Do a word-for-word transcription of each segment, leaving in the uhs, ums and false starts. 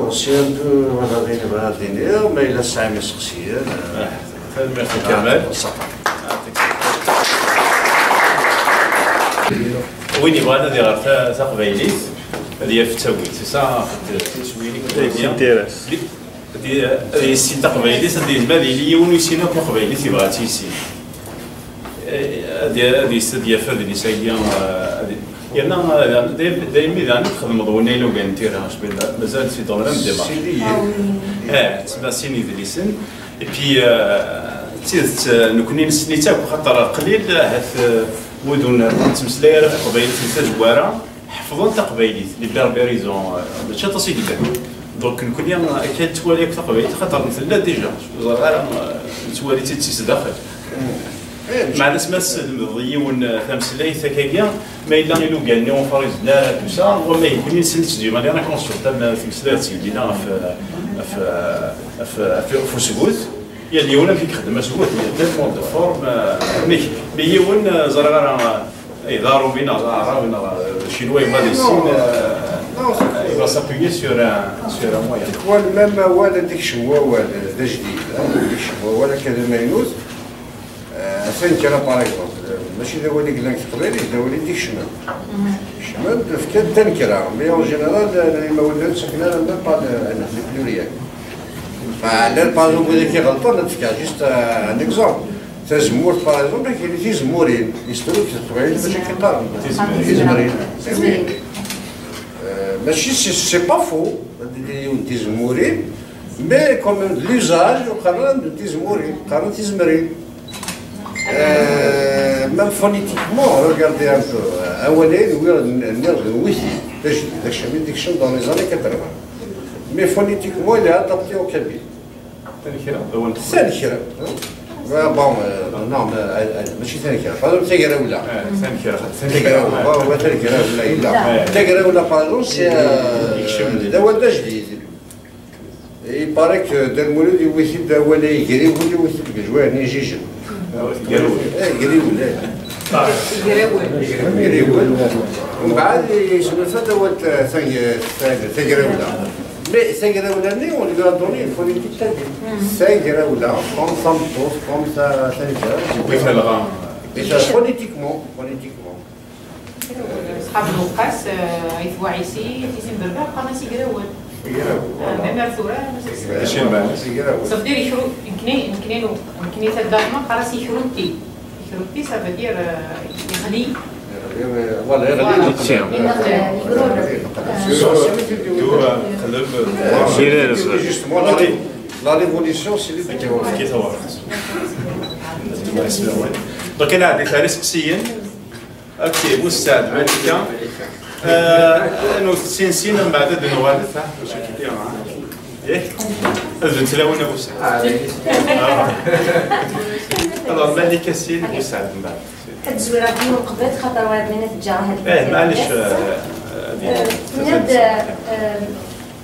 Aussi un peu, voilà, d ayen bɣiɣ ad d-iniɣ, ma yella tesɛam iseqsiyen. Ah, tanemmirt a Kamal. Ṣṣeḥḥa. Win yebɣan ad iɣer ta-, taqbaylit, ad yaf ttawil. C'est ça, en fait, c'est ce que je veux dire. Ad yessin taqbaylit, ad yezmer ad yili yiwen ur yessin akk taqbaylit, yebɣa ad tt-yissin. Eh, ad y-, ad yes-, ad yaf adlis-agi, eh, ad y-, yerna, eh, daymi, daymi daɣen i txedmeḍ win ay lugan n tira, mazal si dɣer am dima. Eh, tesma sin idlisen. Et puis, eh, d tidet, eh, nekkni nessen-itt akk, xaṭer qlil, ahat, eh, wid ur n-, ur nettmeslay ara taqbaylit n tazwara, ḥefḍen taqbaylit, les Berbères, ils ont, euh, mačči aṭas i yellan. Donc, nekkni, euh, akka nettwali akk taqbaylit, xaṭer tella déjà, ur ẓriɣ ara, euh, nettwali-tt-id si sdaxel. Meɛna ma teslemdeḍ yiwen, euh, tameslayt akkagi, ma yella ilugan-nni ur farizen ara, tout ça, wama nekkni nessen-itt d'une manière inconsciente, am tmeslayeḍ seg dinna ɣef, ɣef, ɣef, ɣef, ɣef usgut, yal yiwen amek i ixeddem asgut, il y a tellement de formes, euh, mais, mais yiwen, euh, ẓriɣ ara, euh, ay d aṛumi neɣ d aɛṛab neɣ d acinwa yebɣa ad yissin, euh, il va s'appuyer sur un, sur un moyen. Tikwal, même awal ad d-ikcem wawal d ajdid, ad d-ikcem wawal akka d amaynut, euh, atan kra, par exemple, mačči d awal i yellan deg teqbaylit, d awal i d-ikecmen. Kecmen-d, fkan-d tanekkra, mais en général, euh, imawlan ur ttaken ara même pas le, le pluriel. Enfin, llan, par exemple, wid akka iɣelṭen, ad d-fkeɣ juste, euh, un exemple. Tazemmurt, par exemple, ad k-yini tizemmurin. Yesṭuluk deg teqbaylit, mačči akka qqaren. Tizemrin. Tizemrin. Tizemrin. Euh, mačči, c'est, c'est pas faux, ad d-yini yiwen tizemmurin, mais quand même, de l'usage, qqaren tizemmurin, qqaren tizemrin. Euh, même phonétiquement, regardez un peu. Awal-a nwiɣ, nniɣ d witi, d ajdid, d akcam i d-ikcem dans les années quatre-vingts. Mais phonétiquement, il est adapté au kabyle. Tanekra, d awal. Tanekra, hein? Ouais, bon, euh, non, mais, euh, euh, mačči tanekra. Par exemple, tagrawla. Ah, tanekra, tagrawla. Ouais, ouais, tagrawla, yella. Ah. Tagrawla, par exemple, c'est, euh, d awal d ajdid. Il paraît que Dda Lmulud yewwi-t-id awal-a igriwel, yewwi-t-id deg lejwayeh-nni n Jijel. Igriwel. Eh, igriwel, eh. Igriwel. Igriwel. Mbeɛd yesnulfa-d awal ta-, ta-, ta-, tagrawla. Mais tagrawla-nni, on lui a donné une phonétique kabyle. Tagrawla, comme tameṭṭut, comme ta-, tanegrawt. Yewwi talɣa. Et ça, phonétiquement, phonétiquement. Ṣṣḥab Lewqas, eh, Ayt Waɛisi, Tizi n Berber, qqaren-as igrawel. Igrawel, eh, voilà. Même ar tura, mačči d acu lmeɛna-s, igrawel. Ça veut dire ikru-, nekni, nekni, nekni taddart-nneɣ qqar-as ikruti. Ikruti, ça veut dire, eh, yeɣli. Yeɣli, eh, voilà, yeɣli. Voilà. Yeɣli. Yeɣli. Parce que, euh, tura, qleb, justement, la, la révolution, c'est les... Donc, ad nɛeddi ar iseqsiyen. Ok, Bussaɛd, Malika. Euh, anut sin sin, mbeɛd ad nuɣal, ha? Yak? Ad d-tlawin a Bussaɛd. Ah. Alors, Malika sin, Bussaɛd mbeɛd. Ad zwireɣ yiwen qbel, xaṭer war ma teǧǧa had. Eh, maɛlic, euh, euh, tenniḍ-d, euh,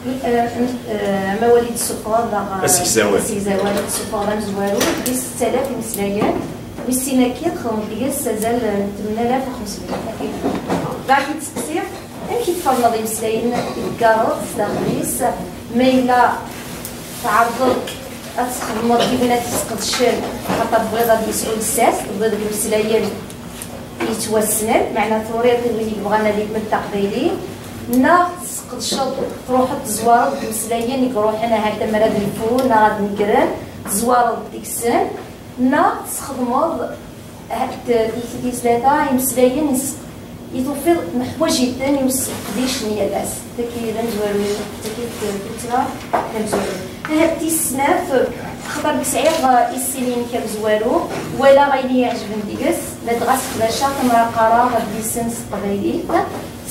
Eh, eh, amawal i d-tessufɣeḍ, neɣ, eh, asegzawal. Asegzawal i d-tessufɣeḍ amezwaru, d setta alaf imeslayen, wis sin akka, txedmeḍ deg-s azal n tmen alaf u xemsmya. Dɣa ad k-id-seqsiɣ, amek i tferneḍ imeslayen i teggareḍ sdaxel-is? Ma yella tɛerḍeḍ ad txedmeḍ i win ad t-yesqedcen, axaṭer tebɣiḍ ad yesɛu lsas, tebɣiḍ imeslayen yettwassnen, meɛna turiḍ i wid yebɣan ad yelmed taqbaylit, neɣ tesqedceḍ, truḥeḍ tezwareḍ deg imeslayen i iruḥen ahat amer ad lfun neɣ ad negren, tezwareḍ deg-sen, neɣ tesxedmeḍ ahat deg tlata imeslayen is-, i tufiḍ neḥwaǧ-iten i useqdic n yal ass. Tagi d amezwaru, tagi d tuttra tamezwarut. Ahat tis snat, axaṭer nekk sɛiɣ, uh, issin-inek amezwaru, walaɣ ayen i yi-iɛejben deg-s, ladɣa seqdaceɣ tamraqara adlis-en s teqbaylit,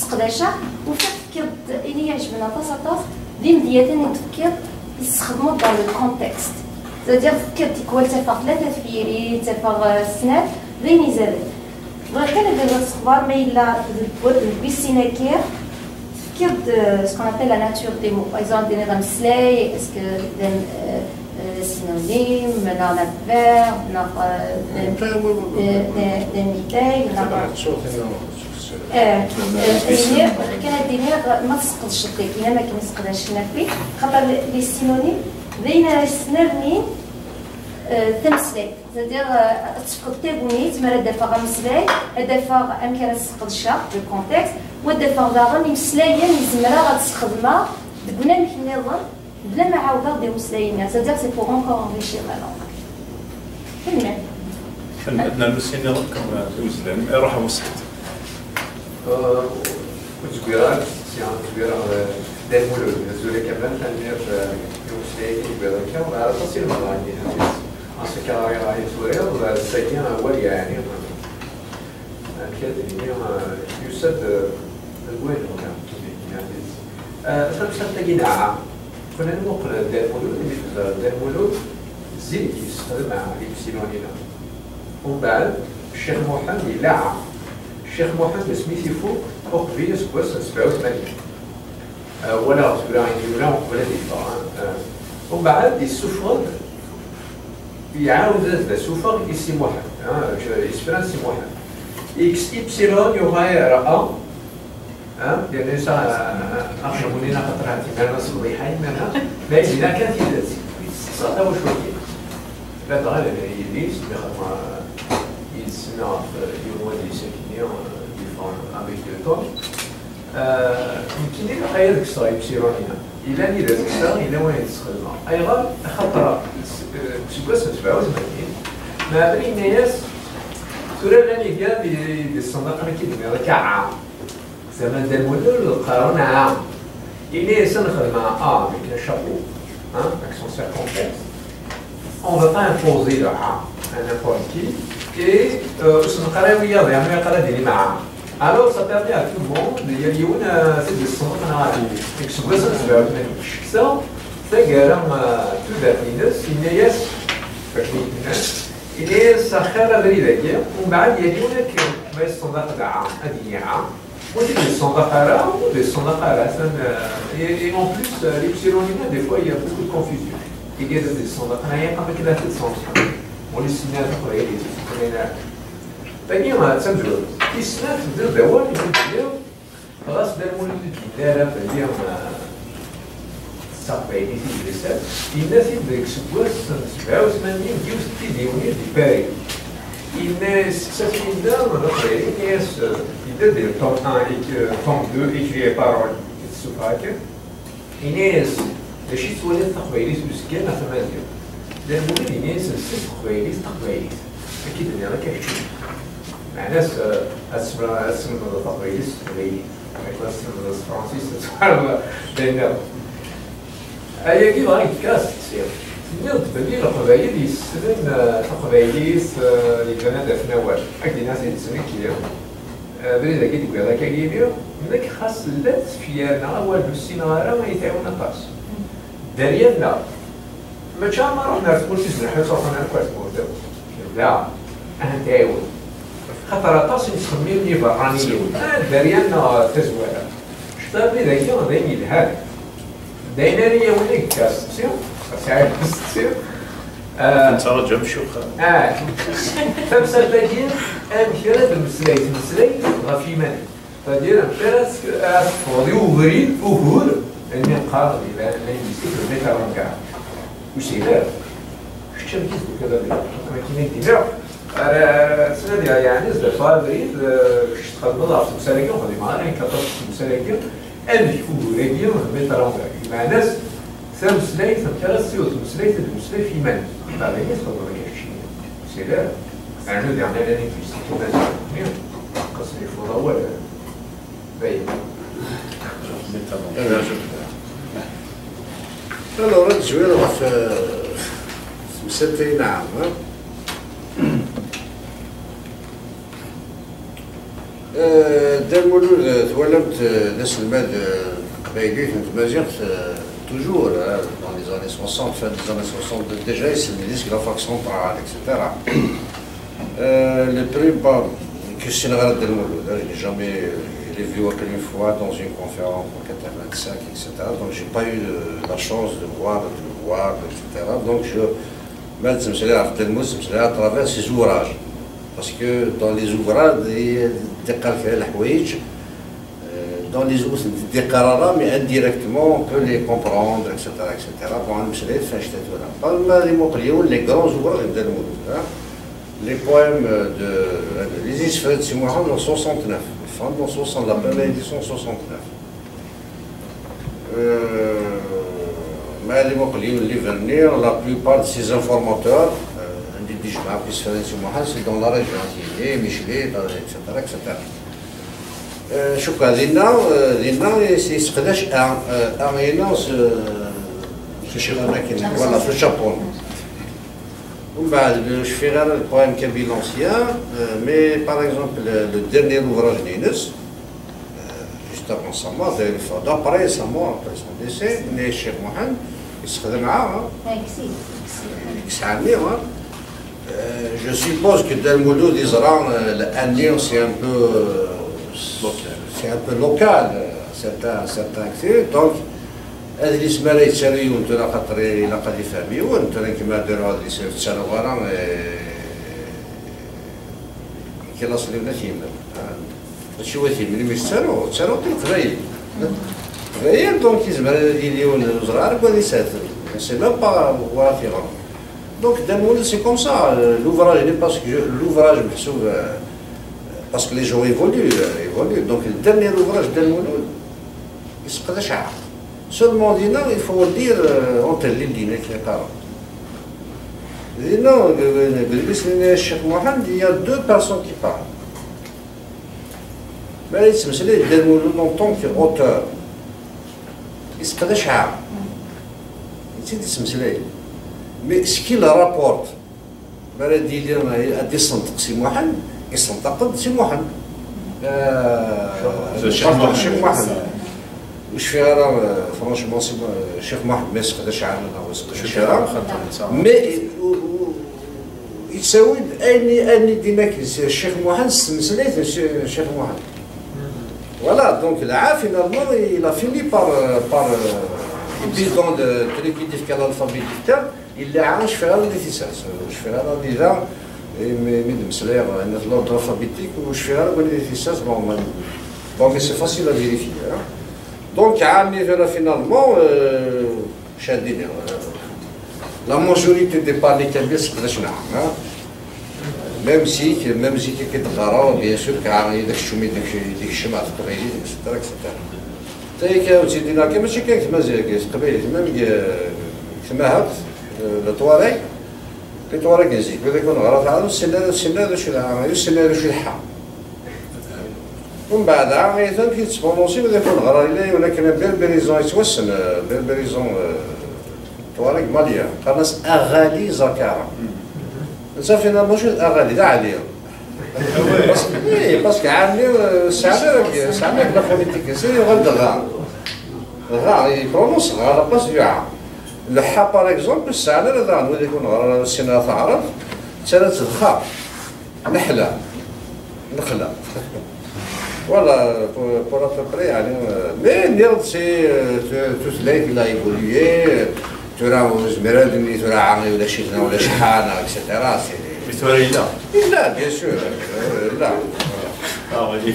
seqdaceɣ, ufiɣ tefkiḍ-d ayen i yi-iɛejben aṭas, aṭas, d imedyaten i d-tefkiḍ, i tesxedmeḍ dans le contexte. C'est-à-dire, tefkiḍ tikwal ttafeɣ tlata tefyirin, ttafeɣ, uh, snat, d ayen izaden. Bɣiɣ kan ad d-iniɣ ssexbar ma yella deg deg wis sin-agi, tefkiḍ-d, euh, ce qu'on appelle la nature des mots. Par exemple, d-iniḍ ameslay, est-ce que d am-, euh, euh, synonyme, neɣ d adverbe, neɣ, euh, d am-, d am-, d am-, d amitay, neɣ... Ayen kan ad d-iniɣ, ma tesqedceḍ tagi am akken i seqdacen akk, xaṭer les synonymes d ayen ara yesnernin tameslayt. C'est-à-dire, ad tefkeḍ tagnit mi ara d-afeɣ ameslay, ad d-afeɣ amek ara t-sqedceɣ, le contexte, u ad d-afeɣ daɣen imeslayen i zemreɣ ad sxedmeɣ deg unamek nniḍen, bla ma ɛawdeɣ-d imeslayen-nni. C'est-à-dire, c'est pour encore enrichir la langue. Tanemmirt. Ad nernu sin nniḍen comme d uzlan. Iruḥ wesqet. Ur zwireɣ ara sya, zwireɣ Dda Lmulud. Azul a Kamal, tanemmirt i umeslay-agi i tewwiḍ akka. Ur aṭas i lemdeɣ imi ass-agi ara ɣer i turiḍ, ass-agi awal yeɛni amek ad d-nini, yusa-d deg wayen bɣiɣ ad d-iniɣ tidet. Tamsalt-agi neɛɛa, kul ad nmuqel Dda Lmulud, imi tebda Dda Lmulud zik yessexdem ipsilon-ina. Umbeɛd, Ccix Muḥend yella ɛam. Ccix Muḥend asmi t-ifuk, uqbel aseggas n sebɛa u tmanyin. Walaɣ tura imyura uqbel ad yeffeɣ. Umbeɛd, yessufeɣ-d, iɛawed ad d-asufeɣ i Si Muḥend, isefra n Si Muḥend. Yekkes ipsilon, yuɣal ɣer a. Yerna yusa axerbuni neɣ xaṭer timerna s fḍiḥa imerna, ma yezna kan tidet, yesteqsa tawacult-inu. Ladɣa yelli-s mi xedmeɣ yid-sen ɣef yiwen wadlis akkenni yeffɣen avec le temps. Nekkini ilaq aya ad kkseɣ ipsilon-ina. Yella anida kkseɣ, yella wayen sxedmeɣ. Ayɣer? Axaṭer seg wass n sebɛa u tmanyin, Mɛabri yenna-yas, tura llan igad i d-issenḍaqen akka i d-tenniḍ akka ɛa. Zama Dda Lmulud qqaren ɛa. Ini-as ad nexdem A avec un chapeau, hein, accent circonflexe. On va pas imposer le A à n'importe qui. Et ur s-neqqar i wiyaḍ, yeɛni yeqqar ad d-inim ɛa. Alors ça permet à tout le monde, yal yiwen ad t-id-yessenḍeq neɣ ad deg seg wass n sebɛa u tmanyin. Cceksa taggara tudert-ines, yenna-yas, akken i d-nnan, yenna-yas axir abrid-agi, umbeɛd yal yiwen akken ma yessenḍaq d ɛa, ad yini ɛa. Ur t-id-yessenḍaq ara, ur t-id-yessenḍaq ara, atan, euh, et, et en plus, euh, l'ipsilon-ina, des fois, il y a beaucoup de confusion. Igad ad d-yessenḍaqen aya, am akken ad t-id-ssenḍqen. Ur yessin ara taqbaylit, ur t-qqnen ara. Tagi, d tamezwarut. Tis snat, tebdiḍ d awal, i d-tenniḍ, ɣas Dda Lmulud ur d-yenni ara belli, euh, d taqbaylit i d-yusan, yenna-t-id deg useggas n sebɛa u tmanyin deg yiwet n tidiwni di Paris. Yenna, yesteqsa-t winna d aqbayli, yenna-yas, euh, yedda di tome un, éc-, euh, tome deux, écrits et paroles, i tessufeɣ akka. Yenna-yas, d acu i tettwaliḍ taqbaylit uzekka neɣ tamaziɣt? Dda Lmulud yenna-yas, d taqbaylit, taqbaylit. Akka i d-nniɣ akka keččini. Meɛna-s, eh, ad tesmel-, ad teslemdeḍ taqbaylit s teqbaylit. Akken ad teslemdeḍ s tefransist, ad tuɣaleḍ d ayen nniḍen. Ayagi dɣa yefka asteqsi. Tenniḍ-d belli Leqbayel yessnen, eh, taqbaylit, eh, yebdan ad afen awal. Ad k-d-iniɣ tidet nekki. Abrid-agi d-tewwiḍ akka yid-i, nekk xas llant tefyar neɣ awal ur ssineɣ ara, ay t-ɛiwen aṭas. Dderya-nneɣ, mačči ama ruḥen ar tmurt izerḥen, ruḥen ar tmurt akk. Da, ahat tɛiwen. Xaṭer aṭas i nettxemmim iberraniyen. Ah, dderya-nneɣ tazwara. Cfiɣ abrid-agi d ayen yelhan. D ayen ara yawin ad yekk asteqsi, ad sɛiɣ asteqsi. Ah, nettṛaǧu amcux. Ah, tamsalt-agi, amek ara d-mmeslay, tmeslay ɣef yiman-ik. C'est-à-dire, amek ara s-, ara teffɣeḍ i ubrid, ugur, ayen i qqaren di la-, linguistique, le métalangage. Ur yeshil ara. Kečč amek i s-d-tufiḍ abrid? Akken i d-nniɣ, ara, ara ttnadiɣ, yeɛni, ad d-afeɣ abrid, eh, kečč txedmeḍ ɣef temsal-agi, ur xdimeɣ ara, nekk aṭas n temsal-agi, amek ugur-agi, le métalangage. Lmeɛna-s, tameslayt, amek ara tessiweḍ tmeslayt, ad d-tmeslay f yiman-is. Axaṭer d ayen i txedmeḍ akka keččini. Ur yeshil ara. Rnu diɣen ala linguistique, amaziɣ-nni, qqes-, yeffeɣ awal, eh, bayen. Alors, ad nezwir ɣef, eh, temsalt-a, neɛam, eh? Eh, Dda Lmulud, eh, twalamt, eh, d aselmad, eh, n teqbaylit, n tmaziɣt, eh, toujours, eh, dans les années soixante, fin des années soixante, déjà yesselmed-it seg la fac centrale, et cetera. Euh, les plus bas, que c'est Dda Lmulud, hein, je l'ai jamais, euh, je l'ai vu qu'une fois dans une conférence en quatre-vingt-cinq, et cetera. Donc j'ai pas eu de, la chance de voir, de le voir, et cetera. Donc je, mais je me suis à travers ses ouvrages. Parce que dans les ouvrages, il y a Teqqar kra n leḥwayeǧ, euh, dans les ur tent-id-iqqar ara, mais indirectement on peut les comprendre, et cetera, et cetera. Bon, ad nemmeslay ɣef annect-a tura. Par ma ad imuqel yiwen les grands ouvrages n Dda Lmulud, hein. Les poèmes de, les isefra de Si Muḥend en soixante-neuf. Enfin, en soixante, la première édition en soixante-neuf. Euh, ma ad imuqel yiwen livre-nni, la plupart de ces informateurs, euh, anda i d-ijmeɛ akk isefra n Si Muḥend, c'est dans la région, Tizi, Micli, et cetera, et cetera. Euh, cukkeɣ dinna, euh, dinna yesseqdac a, euh, a-ina s, s uciban akken, voilà, s ucapun. Umbeɛd, ur cfiɣ ara le poème Kabyle ancien, euh, mais par exemple, le, le dernier ouvrage-nni-ines, euh, juste avant sa mort, d'ailleurs, il faut, d'après sa mort, après son décès, mais Cheikh Mohamed, il se hein, euh, je suppose que Dda Lmulud yeẓra, euh, l'année, c'est un peu, euh, c'est un peu local, euh, certains, certains, donc, adlis mi ara yettaru yiwen tura, xaṭer ilaq ad ifhem yiwen, tura nekk ma ara d-aruɣ adlis ur ttaruɣ ara, eh, nekk laṣel-iw n At Yemmer. Mačči Wat Yemmer imi tettaruɣ, tettaruɣ i Leqbayel. Leqbayel, donc, yezmer ad yili yiwen ur ẓriɣ ara deg wadis-a, c'est même pas war ad t-yeɣra. Donc, Dda Lmulud, c'est comme ça, euh, l'ouvrage, n'est pas ce que je, l'ouvrage meḥsub, euh, parce que les gens évoluent, euh, évoluent. Donc, le dernier ouvrage de Dda Lmulud, yesseqdac aɛaq. Seulement, dinna, il faut lire, euh, entre les lignes, akken yeqqar. Dinna, deg, deg udlis-nni n Ccix Muḥend, il y a deux personnes qui parlent. Mi ara yettmeslay Dda Lmulud en tant qu'auteur, yesseqdac aɛaq. Yettid yettmeslay. Mais ce qu'il rapporte, mi ara d-yili ad d-isenṭeq Si Muḥend, isenṭeq-d Si Muḥend. Euh, Ccix Muḥend. Ccix Muḥend. Ur cfiɣ ara, euh, franchement, Si Mu-, euh, Ccix Muḥend ma yesseqdac aɛaq neɣ ur yesseqdac ara. Mais, euh, yettawi-d ayen, ayen i d-yenna Ccix Muḥend s tmeslayt n Cci-, Ccix Muḥend. Voilà, donc là, finalement, il a fini par, euh, par, euh, et puis dans le truc qui dit qu'à l'alphabet dicteur, il a un cheval de tissas, cheval de l'ordre alphabétique, ou cheval de tissas, bon, mais c'est facile à vérifier, hein. Donc, finalement, euh, Candidé, euh, la majorité des parlers kabyles seqdacen aɛaq, hein. Même si, même si كي تقرا, bien sûr, كاع إذا كشومي ديك، ديك الشمعة في التقييد، et cetera, et cetera. حتى هي كاين تيدينا كاين ماشي كاين كما زي كاين قبيل، même كي تماهت، آه، لطواري، لطواري كنزيد، وإذا كون غرات عاد السنة، السنة ذو شي العام، السنة ذو شي الحا. ومن بعد عام يثم كي تسبونونسي ولا يكون غرا إلا ولا كان بيربريزون يتوسن، آه، بيربريزون، آه، طوارق ماليا. قالنا أغالي زكارة. نتا فينا ماشي أغالي، لا عليا. بس، إيه، باسكو عاملين، آه، سامي، سامي لا فونيتيك، سي يغال دغا. دغا، يبرونونس غا، لا باس دو عام. الحا، باغ اكزومبل، الساعة لا، لا، نولي يكون غا، سينا تعرف، تسالت الخا. نحلة. نخلة. Voilà, pour, pour à peu près, يعني, euh, mais نيض c'est, euh, tu, tu sais, il a évolué, tura ur nezmir ara ad d-nini tura عامي ولا شي سنة ولا شحال، et cetera, c'est Mais tura yella. Yella, bien sûr, euh, yella. Ah, oui.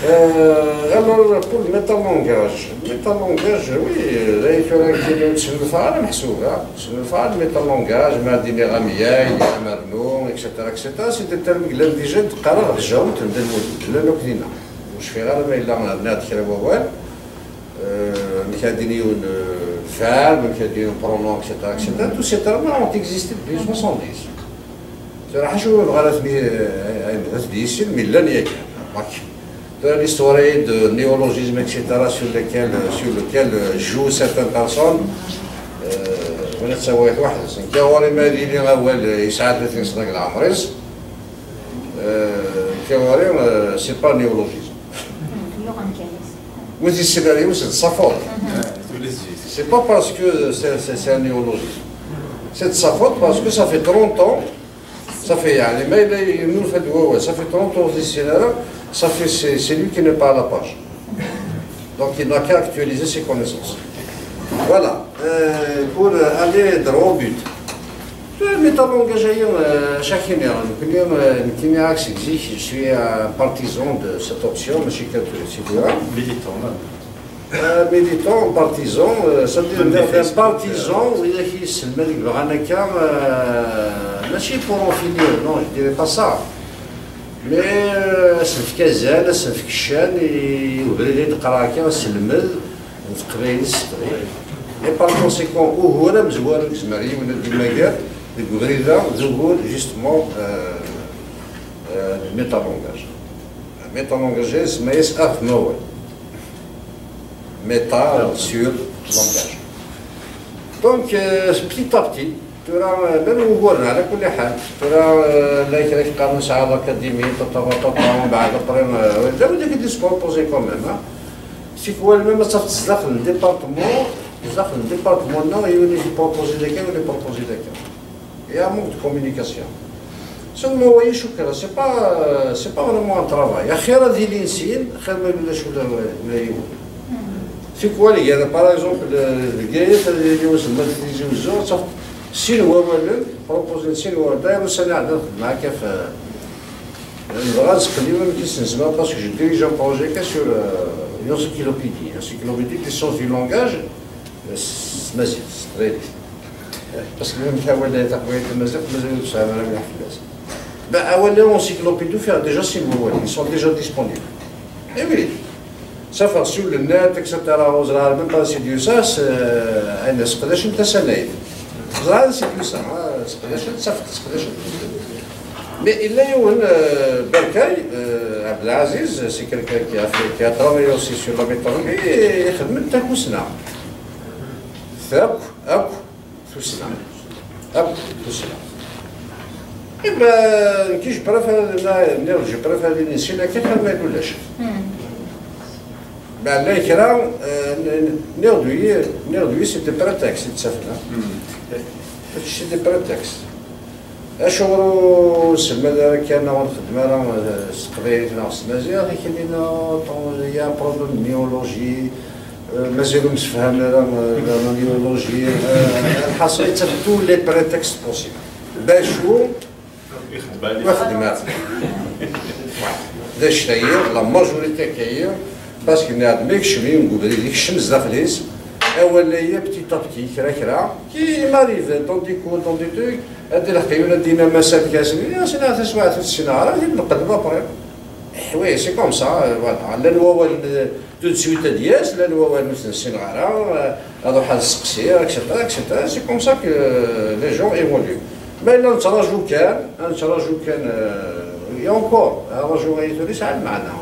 Euh, alors, pour le métalangage, le métalangage, oui, euh, là, il faudrait que tu le fasses, mais c'est vrai. Sennulfaɣ métalangage, ma d-iniɣ amyag, amernu, et cetera, et cetera. C'est des termes que l'on déjà teqqar ɣef tjawt n Dda Lmulud. Llan akk dinna. Ur cfiɣ ara ma yella rniɣ-d kra n wawal. Euh, amek ad d-ini yiwen, euh, verbe, amek ad d-ini pronom, et cetera, et cetera. Tous ces termes-là ont existé depuis soixante-dix. Tura ḥaca ur bɣiɣ ara ad ten-, ad ten-yissin, mi llan yakan. L'histoire de néologisme, et cetera, sur lequel, sur lequel, euh, jouent certaines personnes, euh, wala d tawaɣit weḥd-s. Nekk ɣur-i ma ad yili awal, euh, yesɛa tlatin sna deg leɛmer-is, euh, nekk ɣur-i, euh, c'est pas un néologisme. Wi t-yessin yiwen, c'est de sa faute. C'est pas parce que c'est, c'est, c'est un néologisme. C'est de sa faute parce que ça fait trente ans Ça fait, يعني, ما يلا ينول في الدواوة. Ça fait trente ans, c'est, c'est, c'est lui qui n'est pas à la page. Donc, il n'a qu'à actualiser ses connaissances. Voilà. Euh, pour, euh, aller droit au but. Métalangage-ayi, euh, chaque année, nekkni, euh, nekkni, ak seg zik, je suis un partisan de cette option, mačči kan de cette idée-là. Militant, même. Euh, militant, partisan, euh, ça veut dire un partisan, widak i yesselmad i yebɣan akka, euh, mačči pour en finir, non, je dirais pas ça. Mais, euh, ad s-nefk azal, ad s-nefk ccan i ubrid i d-qqareɣ akka, aselmed n teqbaylit s teqbaylit. Et par conséquent, ugur amezwaru i yezmer yiwen ad d-yemmager deg ubrid-a, d ugur, justement, euh, euh, de métalangage. Métalangage, semma-yas af mawal. Métal sur langage. Donc, euh, petit à petit, tura, euh, même ugur-nni, على كل حال, tura, euh, la kra yeqqaren nesɛa l'académie, tata, tata, tata, ومن بعد après, euh, d awid i d-yesproposé quand même, hein. Tikwal même ad tafeḍ sdaxel n département, sdaxel n département-nneɣ, yiwen i d-yesproposé d akka, yiwen i d-yesproposé d akka. Il y a un manque de communication. Seulement, oui, je crois que c'est pas, c'est pas vraiment un travail. Axir ad ilin sin, xir ma ulac ula, ula yiwen. Tikwal, il y a, par exemple, deg Bgayet, ad yili uselmad n Tizi Uzzu, ad tafeḍ sin wawalen, proposer sin wawalen. D'ailleurs, ussan iɛeddan xedmeɣ akka f, nebɣa ad nseqqel yiwen n yisenzma, parce que je dirige un projet sur, euh, une encyclopédie, une encyclopédie des sciences du langage, s tmaziɣt, s teqbaylit. Parce que même awal taqbaylit tamaziɣt, mazal ur tesɛim ara mliḥ fell-as. Ben, awal encyclopédie, ufiɣ déjà sin wawal, ils sont déjà disponibles. Eh oui, ça fait sur le net, et cetera. Ur ẓriɣ ara même pas si d-yusa, c'est, euh, ayen seqdacen tasanayt. Ẓriɣ c'est du ça, hein, seqdacen, ça fait seqdacen. Mais il y a un, euh, Berkay, euh, Abdelaziz, c'est quelqu'un qui a fait, qui a travaillé aussi sur la métallurgie, et il a fait takusna. Akk, akk tussna. Akk tussna. Iba, nekk je préfère, nniɣ je préfère ad nessin akka xir ma ulac. Ben, llan kra, euh, n-, n-, nniɣ-d wi, nniɣ-d wi, c'est des prétextes, i d-ttafna. C'est des prétextes. Acuɣer ur nselmad ara kan, ur nxeddem ara, eh, s teqbaylit neɣ s tmaziɣt? Akken-nni, il y a un problème de néologie, eh, mazal ur msefhamen ara, eh, la néologie, eh, lḥaṣul, yettaf tous les prétextes possibles. Bacu ur ixeddem ara. D acu-ayi, la majorité akka-yi, parce que nniɣ-d ma yekcem yiwen deg ubrid, yekcem zdaxel-is, awal-ayi petit à petit, kra kra, qui m'arrive dans des cours, dans des trucs, ad d-ilḥeq yiwen ad d-yini ma sɛiɣ lkas-nni, as-iniɣ taswiɛt ur tt-ssineɣ ara, ad t-id-neqdem après. Eh oui, c'est comme ça, euh, voilà. Llan wawalen, euh, tout de suite ad d-yas, llan wawalen ur ten-ssineɣ ara, euh, ad ruḥeɣ ad seqsiɣ, et cetera, et cetera. C'est comme ça que, euh, les gens évoluent. Ma yella nettraǧu kan, ad nettraǧu kan, euh, et encore, ṛṛaju-ayi tura yesɛa lmeɛna.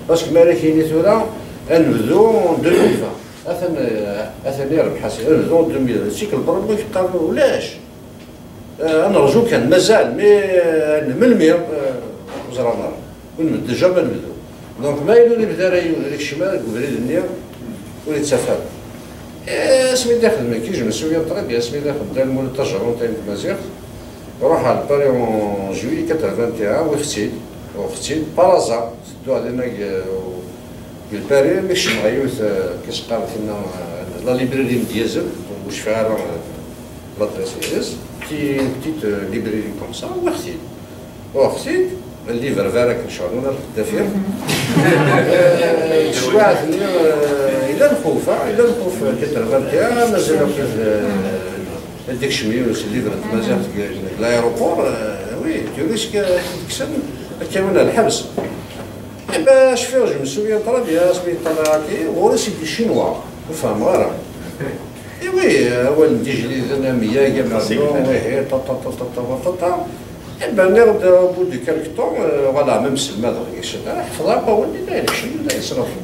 Parce que ma ara k-yini tura, ad nebdu en deux mille vingt. Atan, euh, atan yerbeḥ, ad nebdu en deux mille vingt. C'est que le problème, yeqqar ulac. Eh, ad nerǧu kan, mazal, mais, eh, melmi, eh, ur ẓran ara. Ur nbedd, jamais nebdu. Donc, ma yella ur yebdi ara yiwen, ur yekcim ara deg ubrid-nni, ur yettaf ara. Eh, asmi d-ixdem, qui je me souviens très bien, asmi d-ixdem Dda Lmulud tajerrumt-ayi n tmaziɣt, ruḥeɣ ɣer Paris en juillet quatre-vingt-un, uɣeɣ-tt-id, uɣeɣ-tt-id, par hasard, tedduɣ dinna deg, deg Paris, mi kecmeɣ yiwet, eh, qu'est-ce qqaren tinna, eh, la librairie n Dyazel, ur cfiɣ ara, eh, l'adresse-ines, qui est une petite, euh, librairie comme ça, uɣeɣ-t-id. Uɣeɣ-t-id, livre vert akken ccɣel ur dafir. Euh, teswiɛt-nni, euh, yella lxuf, ah, yella lxuf, euh, quatre-vingt-un, mazal akk, euh, ad d-ikcem yiwen s livre n tmaziɣt deg, deg l'aéroport, euh, oui, tu risques, euh, ad k-kksen, ad k-awin ɣer lḥebs. Eh ben, cfiɣ, je me souviens très bien, asmi yeṭṭalay-aɣ-d, ɣur-s i d Ccinwa, ur fehmeɣ ara. Eh oui, awal n d-ijliden, amyag, amernu, ihi, ta, ta, ta. Eh ben, nniɣ-d, au bout de quelque temps, euh, voilà, même selmadeɣ, et cetera, ḥefḍeɣ akk awal-nni, la yekcem, la yesrafu.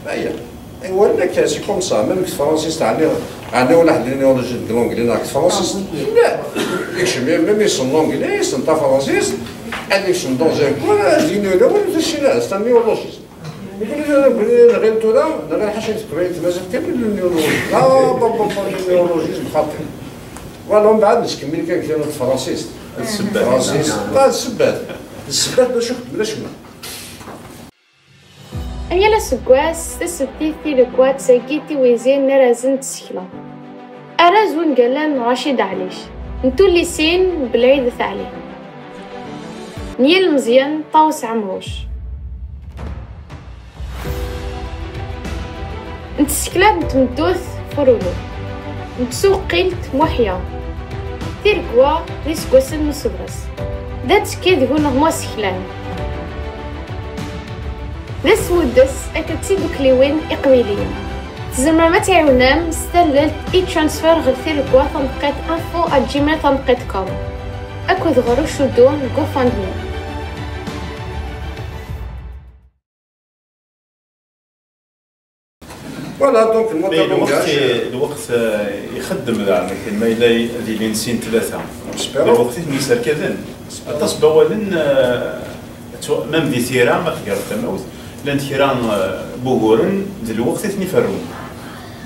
Aya. Awal akka, c'est comme ça, même deg tefransist, ɛni, ɛni wala ḥedd n néologie deg l'anglais neɣ deg tefransist? La. Yekcem, même yessen l'anglais, yessen tafransist, ad yekcem dans un coin, ad yini ula win ur t-yessin ara, c'est un néologiste. Nekkni tura, nekkni nɣil tura, nɣil ḥaca teqbaylit, mazal kan néologie. Ah, ba, ba, ba, néologie, xaṭi. Voilà, mbeɛd nettkemmil kan kra n tefransist. D ssebbat. Tefransist. Ah, d ssebbat. D ssebbat bac ur xeddmen acemma. Yal aseggas, tasebtit tileggwat-agi tiwizin n Arraz n Tsekla. Arraz wungal-a n Racid Ɛlic. N tullisin n Belɛid At Ɛli. N yilmeẓyen Ṭawes Ɛemruc. N tsekla n tmeddurt Furulu. N tsuqqilt Muḥya. Tiregwa d iseggasen n usebɣes. D attekki deg uneɣmu aseklan. D asmuddes akked tidukliwin iqbayliyen. Tzemrem ad tɛiwnem s tallelt e-transfer ɣer tiregwa taneqqiṭ info at gmail taneqqiṭ com akked ɣer ucuddu n GoFundMe. Voilà, donc le mot Mais à lweqt, langage. lweqt eh, ixeddem daɣen akken ma yella ad ilin sin tlata. Espérons. Lweqt i ten-yesserkaden. Aṭas n wawalen, eh, ttwa- même di tira, ma tegreḍ tamawt, llant kra eh, n wuguren d lweqt i ten-iferrun.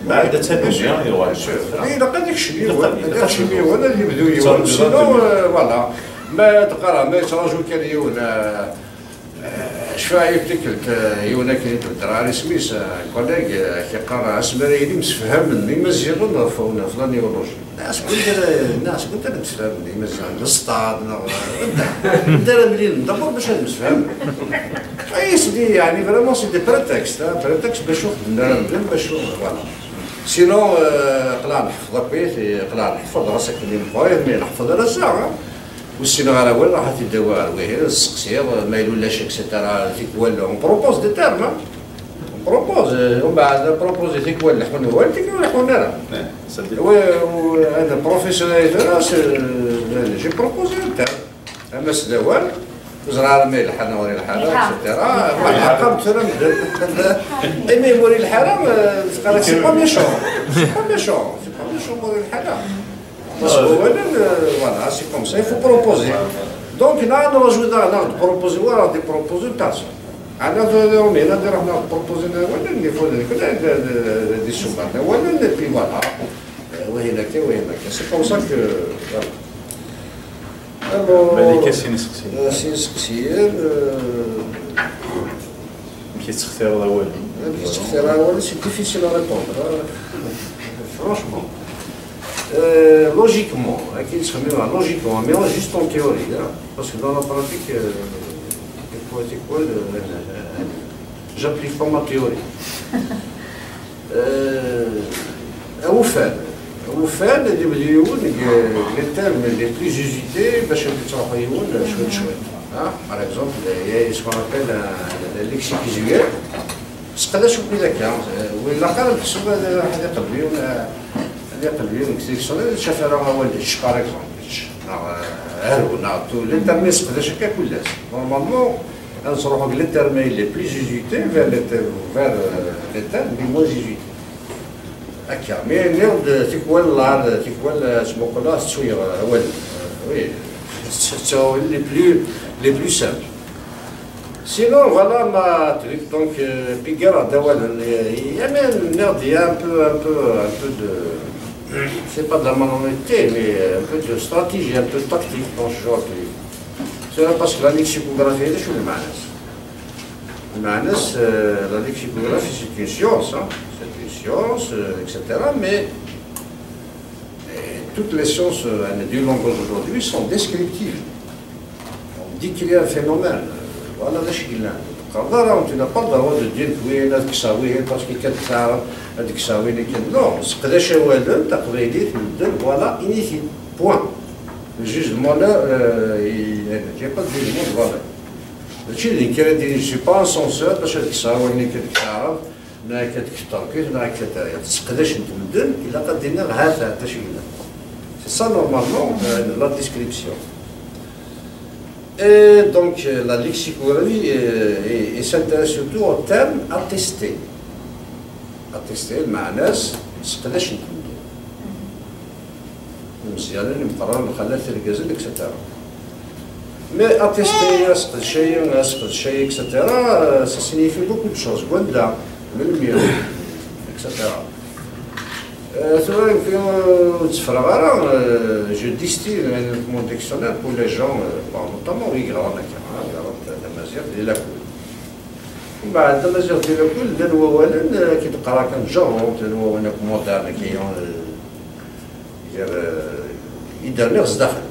Beɛd ad talluǧi yuɣal. Ilaq ad ikcem yiwen, ad ikcem yiwen, ad yebdu yiwen, sinon, euh, voilà. Ma teqqar, ma yettraǧu kan yiwen, euh, euh, cfiɣ yiwet tikkelt, euh, yiwen akken i d-bedreɣ ar isem-is, euh, un collègue, euh, ak-iqqar, asmi ara yili msefhamen Imaziɣen ɣef, ɣef la néologie. Neɣ seg wanda ara, neɣ seg wanda ara msefhamen Imaziɣen, d Sṭad, neɣ, euh, anda, anda ara mlilen, d'abord bac ad msefhamen. Ay, c'est des, يعني, vraiment, c'est des prétextes, hein, prétextes bac ur xeddmen ara medden, bac ur, voilà. Sinon, euh, qleɛ neḥfeḍ akk, qleɛ neḥfeḍ, ɣas akken i meqqrit, mi neḥfeḍ ar ass-a, hein. Ur ssineɣ ara awal, raḥ ad t-id-awiɣ ɣer wihin, ad sseqsiɣ, ma yella ulac, et cetera, tikwal, on propose des termes, hein. On propose, euh, umbeɛd, proposer tikwal leḥḥun wawal, tikwal ur leḥḥun ara. Eh, ça dépend. Oui, euh, un professionnel, et cetera, c'est, euh, j'ai proposé un terme. Ama s d awal, ur ẓriɣ ara ma yelḥa neɣ ur yelḥa ara, Yelḥa. et cetera. Voilà, qqareɣ tura medden. Imi ur yelḥa ara, euh, teqqar-ak, c'est pas méchant. C'est pas méchant. C'est pas méchant, ur yelḥa ara. Parce que wawalen, euh, voilà, c'est comme ça, il faut proposer. Donc, neɣ ad nṛaju daɣen ad d-proposer, wala ad d-proposer une personne. Ɛni ad d-iruḥ neɣ ad d-proposer wawalen, il faut des sous-marques, wawalen, et puis voilà. Euh, wahin akka, wahin akka. C'est comme ça que, voilà. Alors, Malika, sin iseqsiyen. Euh, sin iseqsiyen, euh, Amek i tettextireḍ awalen? Amek i tettextireḍ awalen, c'est difficile à répondre, hein. Franchement. Euh, logiquement, akken i ttxemmimeɣ, logiquement, mais juste en théorie, hein, parce que dans la pratique, euh, tikwal, tikwal, euh, j'applique pas ma théorie. Euh, awufan. Awufan, ad yebdu yiwen deg les termes les plus usités bac ad yettruḥu yiwen cwiṭ cwiṭ. Hein? Par exemple, il y a ce qu'on appelle un, un lexique visuel. Seqdac akk-id akka. Ur ilaq ara ad teḥseb ad ad iqleb yiwen, ad iqleb yiwen deg dictionnaire, ad taf ara awal ečč, par exemple, ečč, neɣ aru, neɣ tu, les termes seqdac akka kullas. Normalement, ad nettruḥu deg les termes les plus usités vers les termes, vers, euh, les termes les moins usités. Akka, mais nniɣ-d tikwal, tikwal ttmuquleɣ tettuyeɣ awal. Oui, c'est les plus, les plus simples. Sinon, voilà ma truc, donc, euh, puis garde, voilà, il y a même, merde, il y a un peu, un peu, un peu de, c'est pas de la malhonnêteté, mais un peu de stratégie, un peu de tactique dans ce genre de truc. C'est parce que la lexicographie, je suis le malin. Le malin, euh, la lexicographie, c'est une science, hein, c'est une science, euh, et cetera. Mais euh, toutes les sciences euh, du langage aujourd'hui sont descriptives. On décrit un phénomène. Voilà, d acu yellan. Teqqareḍ ara, tu n'as pas le droit de dire que oui, ad kkseɣ wihin parce que kan tettaɛrab, ad kkseɣ win kan. Non, seqdac awalen, taqbaylit, medden, voilà, init-id. Point. Le jugement là, euh, il n'y a pas de jugement de valeur. Mačči d nekk ara d-yini, je suis pas un censeur, bac ad kkseɣ awalen kan deg taɛrabt, neɣ akka deg tterkit, neɣ akka tariɣt. Seqdacent medden, ilaq ad d-iniɣ ha-t-a, d acu yellan. C'est ça normalement euh, la description. Et donc euh, la lexicographie euh, et, et s'intéresse surtout au terme attesté. Attesté, lmeɛna-s seqdacent medden. Imeẓyanen, imeqqranen, lxalat, irgazen, et cetera. Mais attesté, asqedcay, asqedcay, et cetera, euh, ça signifie beaucoup de choses. Gwanda, melmi, et cetera. Euh, tura, nekki, euh, ur tteffreɣ ara, euh, je destine un mon dictionnaire pour les gens, euh, bon, notamment, i yeɣran akka, hein, yeɣran ta-, tamaziɣt di lakul. Mbeɛd, tamaziɣt di lakul, llan wawalen, euh, ki d-qqareɣ kan jarrumt, llan wawalen akk moderne, ki, euh, gar, euh, i d-rniɣ zdaxel.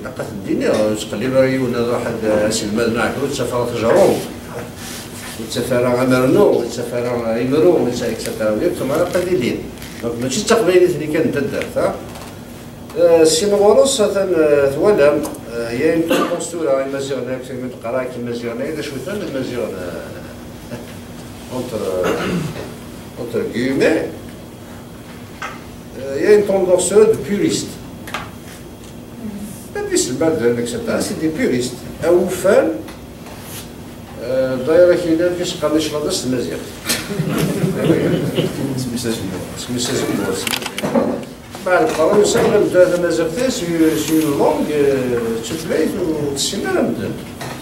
Ilaq ad t-id-iniɣ, ur ttqellib ara yiwen ad iruḥ ad aselmad neɣ ur ttaf ara tajerrumt, ur ttaf ara amernu, ur ttaf ara imru, ur ttaf, et cetera. Ula d tumara qad ilin. Donc, mačči d taqbaylit-nni kan n taddart, ha? Euh, sin ɣur-s, atan, euh, twalam, euh, il y a une tendance tura, imaziɣen akk, tagmi d-qqareɣ akk imaziɣen, ay d acu-ten imaziɣen, euh, entre, euh, entre guillemets, euh, il y a une tendance tura de puriste. Même iselmaden, et cetera, c'est des puristes. Awufan, euh, d'ailleurs, ak-yellan kis qqaren iclaḍ s tmaziɣt. Smesazemmur. Smesazemmur. Mbeɛd, qqaren, usan la medden tamaziɣt, c'est, c'est une langue, euh, d tutlayt ur tessin ara medden.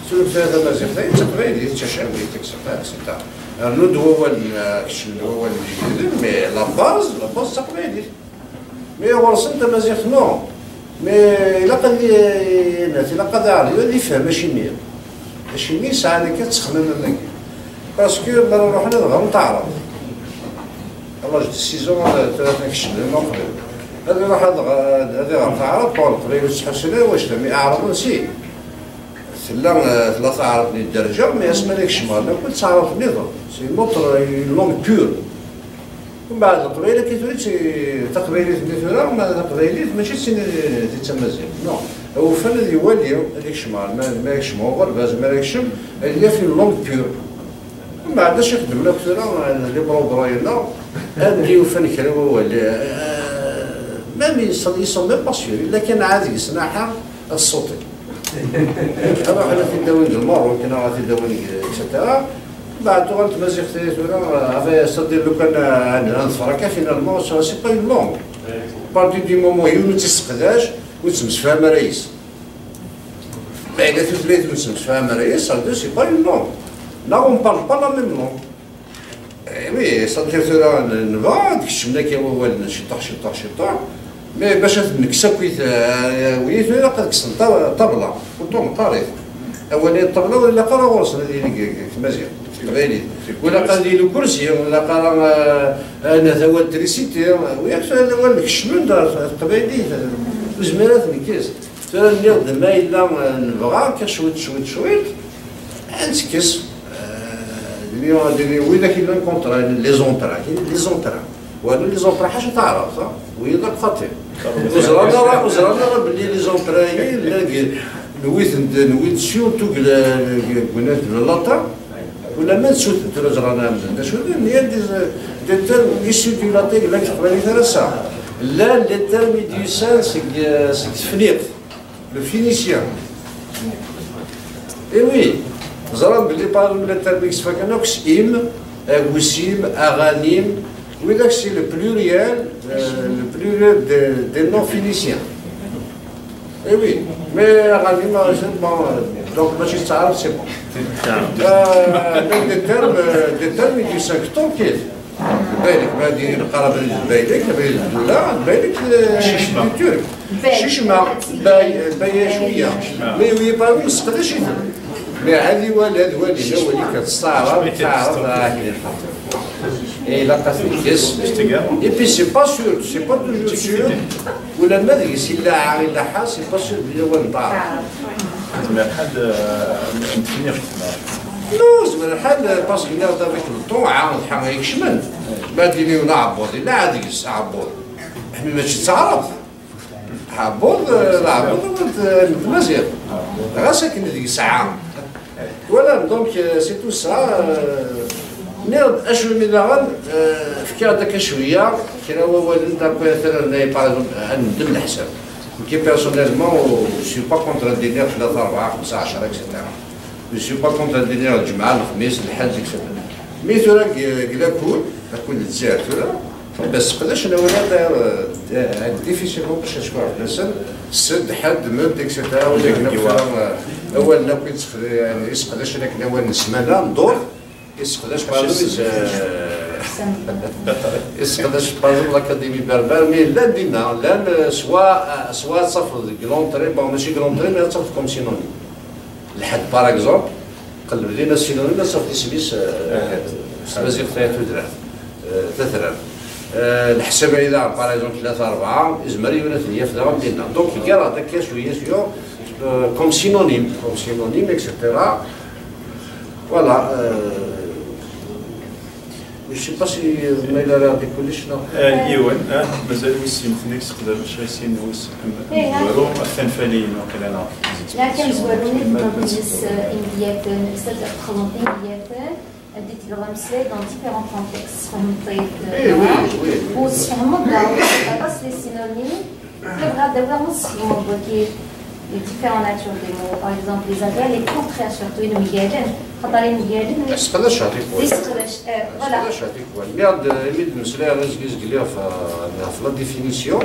Tura tamaziɣt, d taqbaylit, d tacawit, et cetera, et cetera. Rnu-d wawalen, euh, keččmen-d wawalen d igduden, mais la base, la base d taqbaylit. Mais ɣur-sen tamaziɣt, non. Mais ilaq ad, ilaq ad iɛreḍ ad ifhem acimi. Acimi sɛan akka ttexmam am wagi. Parce que mi ara ruḥen ad ɣren taɛrabt. À l'âge de six ans, tura atan keččmen, ma qbel. Ad iruḥ ad ɣ-, ad iɣer taɛrabt, bon, leqbayel ur ttḥusun ara wacemma, mais aɛraben si. Tella, tella taɛrabt-nni dderja, mais asmi ara kecmeɣ, la kul d taɛrabt nniḍen. C'est une autre, une langue pure. Mbeɛd leqbayel akka tura, taqbaylit-nni tura, ma taqbaylit mačči d tin i d tamaziɣt. Non. Awufan ad iwali, ad ikcem ɣer, ma, ma ikcem ɣer uɣerbaz, ma ara ikcem, ad yaf une langue pure. Mbeɛd acu i xeddmen akk tura, les bro-bro-inna, anda i ufan kra wawal, euh, même ils sont, ils sont même pas sûrs, illa kan ɛad deg-sen aḥa ad ṣṣuṭin. Ruḥen ad t-id-awin deg Lmerruk, neɣ ad t-id-awin deg, et cetera. Mbeɛd tuɣal tmaziɣt-agi tura, euh, avec, c'est-à-dire, lukan, euh, ad neḍfer akka, finalement, ça, c'est pas une langue. À partir du moment yiwen ur tt-isseqdac, ur ttemsefham ara yis. Ma yella tutlayt ur nettemsefham ara yis, ça veut dire c'est pas une langue. Neɣ on parle pas la même langue. Eh oui, c'est-à-dire tura n-, nebɣa ad kecmen akka wawalen ciṭuḥ, ciṭuḥ, ciṭuḥ. Mais bac ad nekkes akk, euh, wiyit, ilaq ad kksen ṭa-, ṭṭabla, uṭṭu meqqarit. Awal-nni ṭṭabla ur ilaq ara ɣur-sen ad yili deg, deg, deg tmaziɣt, deg teqbaylit. Ur ilaq ara ad yili ukersi, ur ilaq ara, euh, euh, awal trisiti, wiyaḍ tura awal kecmen-d ɣer teqbaylit, ur nezmir ad t-nekkes. Tura nniɣ-d ma yella, euh, nebɣa akka cwiṭ, cwiṭ, cwiṭ, ad nekkes, euh, dini, dini, widak yellan contre les emprunts, les emprunts. Wala les emprunts ḥaca taɛrabt, ha? Wiyaḍ akk xaṭi. Ur ẓran ara, ur ẓran ara belli les emprunts-agi llan deg, newwi-ten-d, newwi-d surtout deg la-, deg, deg, deg le latin. Ulamma d sut, tura ẓran amdan. D acu d, il y a des, des termes issus du latin, llan deg teqbaylit ar ass-a. Llan les termes i d-yusan seg, seg tefniqt, le phénicien. Eh oui, ẓran belli, par exemple, les termes i yesfakan akk s im, agusim, aɣanim, widak c'est le pluriel, euh, le pluriel des, des noms phéniciens. Eh oui, mais aɣanim, bon, euh, donc mačči d taɛrabt, c'est bon. Euh, donc des termes, euh, des termes i d-yusan seg tturkit. Lbaylik, ma d-neqqar abrid n Lbaylik, abrid n Ddula, Lbaylik, euh, du turc. Cicma, bay, bay cwiya. Mais oui, pas oui, nesseqdac-iten. Mais ad iwali, ad wali, ad wali kan s taɛrabt, taɛrabt, ah, eh, ilaq ad t-nekkes. Et puis c'est pas sûr, c'est pas toujours sûr. Ulamma deg-s illa a, illa ḥa, c'est pas sûr belli awal n taɛrabt. Tezmer ḥedd, euh, n tefniqt, neɣ? Non, tezmer ḥedd, parce que nniɣ-d avec le temps, a, ḥa ikecmen. Ma d-ini un aɛebbuḍ, illa a deg-s aɛebbuḍ. Ḥmi mačči d taɛrabt. Aɛebbuḍ, euh, d aɛebbuḍ n, n tmaziɣt. Ɣas akken deg-s a. Voilà, donc, euh, c'est tout ça. Euh, nniɣ-d acu mi daɣen, euh, fkiɣ-d akka cwiya, kra wawalen, d akk, par exemple, ad neddem leḥsab. Nekki, personnellement, je suis pas contre ad d-iniɣ tlata, rebɛa, xemsa, ɛecra, et cetera. Je suis pas contre ad d-iniɣ lǧemɛa, lexmis, lḥedd, et cetera. Mi tura deg, deg lakul, lakul n Lezzayer tura, bas seqdacen awal-a, euh, difficilement bac ad cfuɣ fell-asen, sed, ḥedd, med, et cetera. Wala deg, deg, deg, euh, awalen akk i d-, yani, i seqdacen akken awal n ssmana, n ddurt, i seqdac, par exemple, i seqdac, par exemple, l'Académie Berbère, mais llan dinna, llan, euh, soit, euh, soit ad tafeḍ deg l'entrée, bon, mačči deg l'entrée, mais ad tafeḍ comme synonyme. Lḥedd, par exemple, qelleb dinna synonyme, ad tafeḍ isem-is, euh, s tmaziɣt tatrart, euh, tatrart. Euh, leḥsab-ayi daɣen, par exemple, tlata rebɛa, izmer yiwen ad ten-yaf daɣen dinna. Donc, yeggara-d akka cwiya, cwiya, euh, comme synonyme, comme synonyme, et cetera. Voilà. Euh, je sais pas si ma yella rriɣ-d kullec, neɣ? Ah, yiwen, ah, mazal wis sin, tnek seqdam maca sin wis amezwaru, ɣef tanfaliyin waqila neɣ. Leɛka amezwaru-nni, tebɣiḍ-nnes imedyaten, c'est-à-dire txedmeḍ imedyaten, ad d-tebɣiḍ ameslay dans différents contextes, tfehmeḍ-t-id. Eh oui, oui, oui. Ur tessefhmeḍ, aṭas les synonymes, tebɣa ad d-tawiḍ, ur tessefhmeḍ wagi, les différentes natures des mots, par exemple, les avers, les contraires surtout, inemgalen, xaṭer inemgalen, Sseqdaceɣ tikwal. Di sseqdac, eh, voilà. Sseqdaceɣ tikwal. Mi ad, mi d-mmeslayeɣ azgizgli ɣef, ɣef la définition,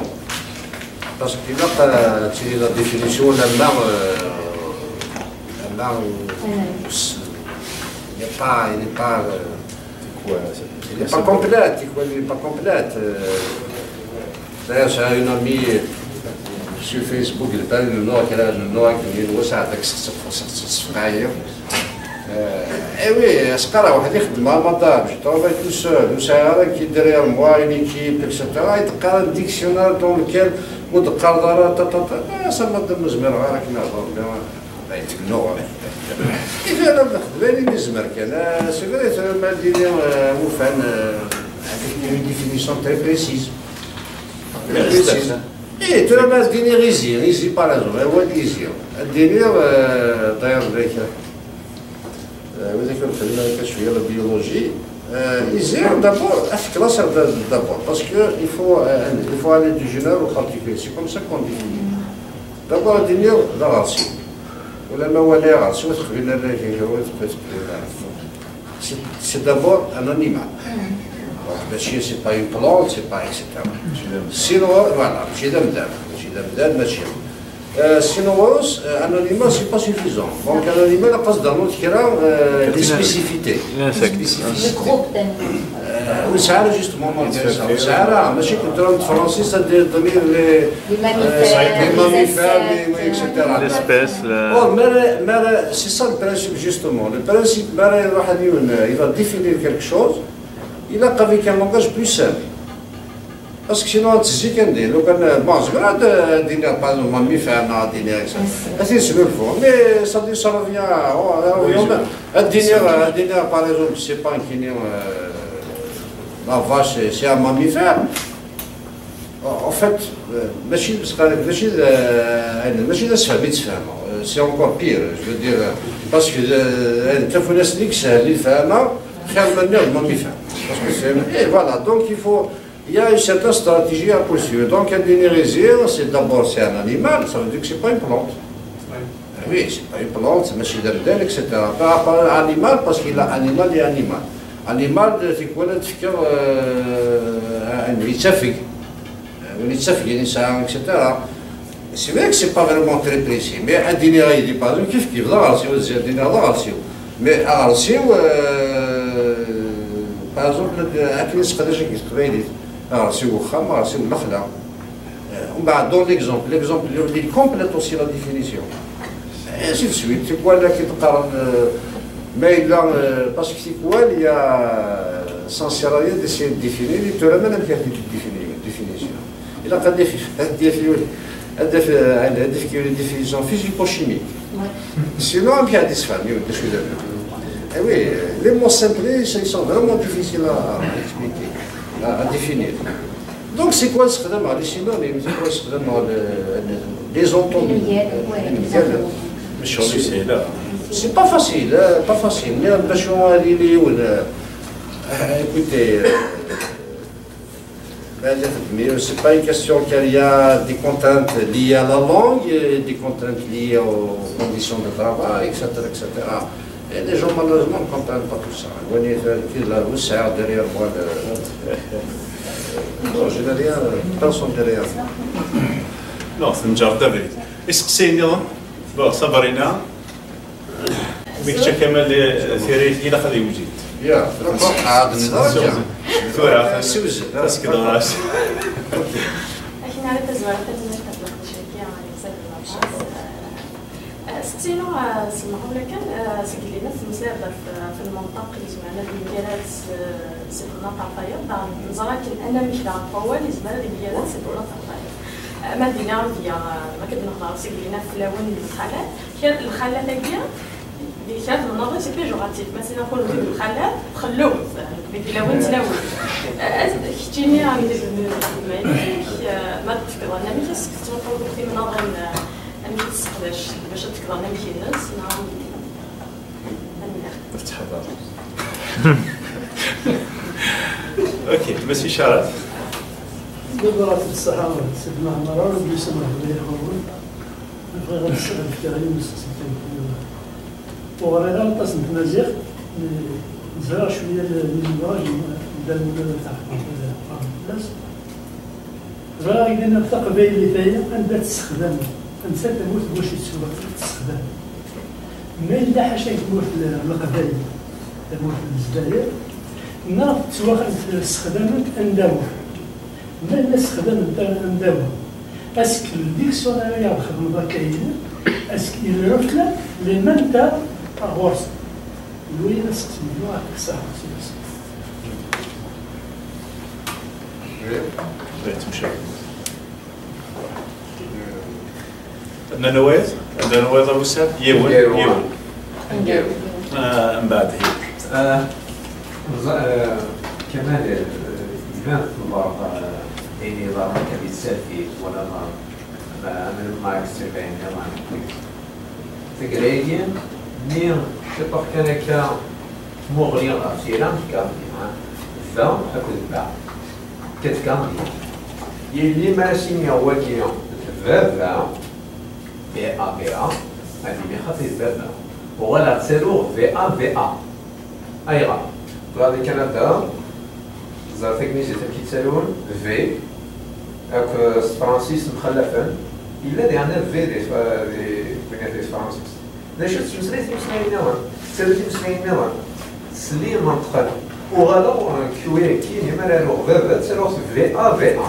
parce que ilaq, euh, ad tili la définition, la marque, euh, la marque, euh, s- Il n'est pas, il n'est pas, euh, il n'est pas complète, quoi, il n'est pas complète. Euh, d'ailleurs, j'ai une amie sur Facebook, il parle le nom, qu'elle a le nom, qui vient de ça, avec ce, ce, ce, ce, ce, euh, eh oui, c'est pas là, on dit, moi, madame, je travaille tout seul, vous savez, avec qui derrière moi, une équipe, et cetera. Et quand un dictionnaire dans lequel, ou de Cardara, ta, ta, ta, eh, ça m'a donné, je me rends compte, là, il dit, non, hein. Et puis, alors, ben, il est mort, quand, euh, c'est vrai, c'est un mal délire, euh, ou enfin, euh, avec une définition très précise. Très précise. Et tu as mal délire ici, ici, par exemple, un wad ici. Un délire, euh, d'ailleurs, avec, euh, vous avez fait une la biologie. Euh, ici, d'abord, est-ce que là, ça, d'abord, parce que il faut, euh, il faut aller du général au particulier. C'est comme ça qu'on définit. D'abord, ad d-iniɣ d aɣersiw. Ulamma wali aɣersiw, ad t-qbilen arrac, ad t-qbilen arrac. C'est, c'est d'abord un animal. Donc, mačči, c'est pas une plante, c'est pas, et cetera. Sinon, voilà, mačči d amdan. Mačči d amdan, mačči. Euh, sinon, euh, un animal, c'est pas suffisant. Donc, un animal, à cause d'un autre, euh, des spécificités. L'insecte. Le groupe d'animaux. Euh, oui, ça, justement, moi, ça, ça, mačči كنت راه français, ça donner les, les mammifères, euh, les mammifères, les, oui, et cetera. L'espèce, la... Oh, mais, mais c'est ça le principe, justement. Le principe, mais, il va définir quelque chose, il a avec un langage plus simple. Parce que sinon, tu sais, quand des, donc, euh, bon, c'est vrai, de, de, par exemple, mammifère, non, de, de, ça. Assez sur le fond, mais ça, ça revient, oh, ça revient au même. Un dîner, un dîner, par exemple, c'est pas un dîner, euh, la vache, c'est, c'est un mammifère. En fait, euh, mačči, parce que, mačči, euh, mačči d asfehmi i d-sfehmeɣ. Euh, c'est encore pire, je veux dire, euh, parce que, euh, tafunast-nni i yeshel i lefhama, xir ma nniɣ d mammifère. Parce que c'est, et voilà, donc il faut, il y a une certaine stratégie à poursuivre. Donc, un dîner, c'est d'abord, c'est un animal, ça veut dire que c'est pas une plante. Oui, c'est pas une plante, c'est mačči d amdan, et cetera. Par rapport à l'animal, parce qu'il a animal et animal. Animal, c'est quoi, le, euh, un, un, un, un, un, un, et cetera. C'est vrai que c'est pas vraiment très précis, mais un dîner, il dit pas, كيف كيف, d aɣersiw, un dîner, d aɣersiw. Mais aɣersiw, euh, par exemple, akken i nesseqdac deg teqbaylit, aɣersiw n uxxam, aɣersiw n lexla. Euh, on va dans l'exemple, l'exemple, il complète aussi la définition. Et ainsi de suite. C'est quoi là qui te parle, euh, mais là, euh, parce que c'est quoi, il y a, ça ne sert à rien d'essayer de définir, il te ramène à une définition. Il a pas de défi-, un défi, un défi, un défi, une définition physico-chimique. Ouais. Sinon, il y a des familles, des choses. Eh oui, les mots simples, ils sont vraiment difficiles à, à expliquer, à, à définir. Donc, c'est quoi le, les synonymes, c'est quoi le, les antoonymes? Inemgalen, ouais, les antoonymes. C'est pas facile, hein, pas facile. Mais, euh, écoutez, euh, ben, c'est pas une question qu'il y a des contraintes liées à la langue, euh, des contraintes liées aux conditions de travail, et cetera, et cetera. Et les gens, malheureusement, ne comprennent pas tout ça. Vous voyez, euh, qui là, où c'est derrière moi, le, non, je n'ai rien, euh, personne derrière moi. Non, c'est une jarre d'avec. Est-ce que c'est une... Bon, Sabrina. Mi kečč a Kamal, eh, tira-ik ilaq ad yewjed. Ya, d'accord. Tura, siwzel. Taskeḍ ɣas. Akken ara tazwara tanemmirt ɣef leqdic-agi, eh, Ttinu, eh, s lemɣawla kan, eh, seg llinna tettmeslayeḍ ɣef, eh, ɣef lmenṭeq yezmer ad yemgarad s, s lxedma ɣef tayeḍ, daɣen neẓra akken anamek daɣen n wawal yezmer ad yemgarad s lxedma ɣef tayeḍ. Eh, ma d-iniɣ am deg, eh, ma k-d-nehḍer seg llinna fell-awen lxalat, kra lxalat-agi, di kra tmennaḍ c'est péjoratif, ma s-iniɣ kunwi d lxalat, txellum, eh, di tilawin d tlawin. Eh, keččini, am d-, d-, d-, d-, ma d-tefkeḍ anamek, est-ce que tettwaṭṭfeḍ deg timnaḍin, eh, amek i tesseqdac bac ad tekkḍ anamek-ines, neɣ amek? Tanemmirt. Tettḥadar. Ok, Messi Carat. Nebɣa ṣṣeḥḥa, Sidna Ɛmer, Ṛebbi yessemreḥ mliḥ ɣur-wen. Bɣiɣ ad s-, ad fkeɣ yiwen n usteqsi kan. Ur ɣriɣ ara aṭas n tmaziɣt, mais ẓriɣ cwiya n les ouvrages n Dda Lmulud At Ḥmed, fell-as. Ẓriɣ ad d-iniɣ taqbaylit-aya anda tt-ssexdamen, anta tamurt deg wacu i tt-, tt-ssexdamen. Ma yella ḥaca n tmurt n Leqbayel, tamurt n Lezzayer, neɣ ttwaxen-, ssexdament anda wa. Ma yella ssexdament anda wa. Est-ce que le dictionnaire i aɣ-xedmeḍ akka yid-, est-ce qu'il reflète les mêmes termes ɣur-sen? Lui, la section, ça, c'est ça. Ad nernu wayeḍ? Ad nernu wayeḍ a Wessam? Yiwen, yiwen. Ah, mbeɛd, yiwen. Ah, ẓ-, ah, Kamal, ah, iban tḍebbreḍ, ah, ayen yeḍran akka di tsertit, wala ma, ma, ma, ma, Taggara-agi, mi ciṭuḥ kan akka tmuɣli ɣef tira, tefka-d, ha, va akked ba. Tefka-d. Yelli mi ara s-iniɣ wagi d baba, B A B A, ad d-iniɣ xaṭi d baba. Uɣaleɣ ttaruɣ V A V A. Ayɣer? Tura di Kanada, ẓer tagnizit amek i ttarun V, akk s tefransist mxallafen, yella diɣen V di tf-, di, di tefransist. D acu tettmeslay timeslayin nniḍen? Tettaru timeslayin nniḍen. Tesli menṭqen. Uɣaleɣ, euh, kwi, kini, mi ara aruɣ baba, ttaruɣ V A V A.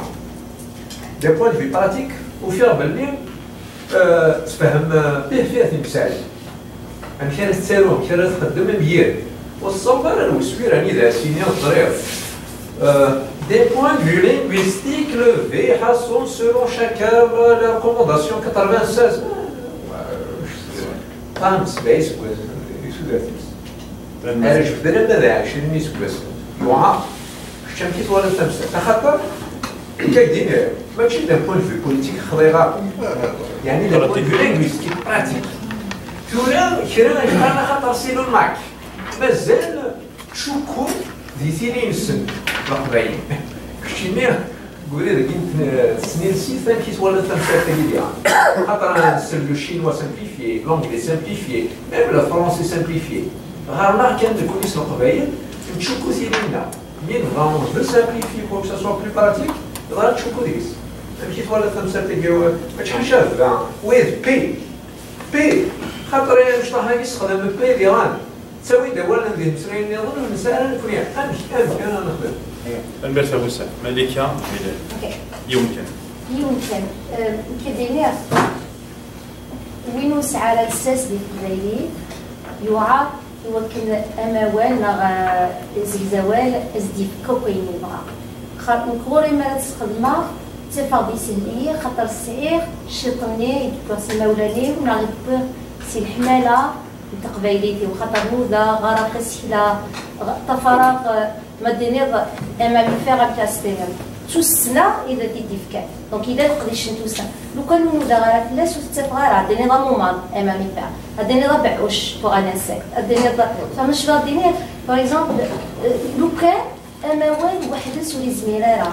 D'un point de vue pratique, ufiɣ belli, euh, tfehhem, euh, pih pih timeslayin. Amek ara tettaru, amek ara txeddem, am yir. Ur tessaweḍ ara ar weswir anida ara s-iniɣ ẓriɣ. Euh, d'un point de vue linguistique, le V ḥaṣun selon chaque œuvre, la recommandation quatre-vingt-seize. Euh, ṭṭam sebɛa iseggasen di tudert-is. Ara jebden ama d ɛecrin iseggasen. Yuɛer. Kečč amek i twalaḍ tamsalt? Axaṭer, akka i d-iniɣ, mačči d'un point de vue politique xḍiɣ ara. Yeɛni d'un point de vue linguistique, pratique. Tura, kra i qqaren axaṭer c'est le Mac. Mazal ttcukkun di tili-nsen Leqbayel. Keččini, deg ubrid-agi n tn-, tesnilsit, amek i twalaḍ tamsalt-agi diɣen? Xaṭer nsell le chinois simplifié, l'anglais simplifié, même le français simplifié. Ɣer-neɣ kan nekkni s Leqbayel, nettcukku tili-nneɣ. Mi nebɣa on veut simplifier pour que ça soit plus pratique, dɣa nettcukku deg-s. Amek i twalaḍ tamsalt-agi? Mačči ḥaca da, wid P. P. Xaṭer anect-agi sexdam P diɣen. Ttawi-d awal n di tutlayin nniḍen, ur nesɛi ara nekkni amek, amek ara nexdem. Tanemmirt a Wessam. Malika, Bilal. Ok. Yiwen kan. Yiwen kan. Euh, nekk ad iniɣ, win ur nesɛi ara lsas di teqbaylit, yuɛer i wakken amawal neɣ, euh, azegzawal ad s-d-yefk akk ayen yebɣa. Xaṭer nekk ɣur-i mi ara tt-sxedmeɣ, ttafeɣ-d isehel-iyi, xaṭer sɛiɣ ciṭ-nni i d-wwiɣ s imawlan-iw neɣ i d-wwiɣ si leḥmala n teqbaylit-iw, xaṭer nudaɣ, ɣareɣ tasekla, ɣ-, ṭṭafareɣ, eh, ma d-tiniḍ, un mammifère amek ara s-tiniḍ, d tussna i d ad t-id-ifkan. Donc, yella leqdic n tussna. Lukan ur nudaɣ ara fell-as, ur t-ttafeɣ ara. Ad d-tiniḍ amumaḍ, un mammifère. Ad d-tiniḍ abeɛɛuc, pour un insecte. Ad d-tiniḍ, tfehmeḍ acu bɣiɣ ad d-iniɣ? Par exemple, eh, lukan amawal weḥd-s ur izmir ara.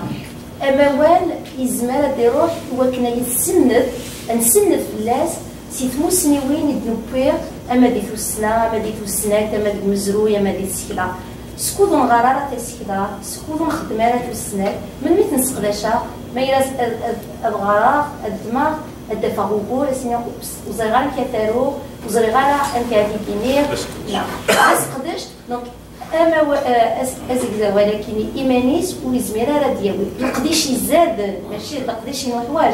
Amawal izmer ad iruḥ i wakken ad yessenned, ad nsenned fell-as si tmusniwin i d-newwi, ama di tussna, ama di tusnakt, ama deg umezruy, ama di tsekla. Skud ur nɣar ara tasekla, skud ur nxeddem ara tusnakt, melmi i t-nesseqdac? Ma yella ad, ad, ad ɣreɣ, ad ddmeɣ, ad d-afeɣ ugur, ad s-iniɣ, ups, ur ẓriɣ ara amek ara t-aruɣ, ur ẓriɣ ara amek ara t-id-iniɣ. Neɣ d aseqdec, donc, amawa-, eh, az-, azegzawal-akini iman-is ur izmir ara ad d-yawi. Leqdic izaden, mačči d leqdic i nuḥwaǧ.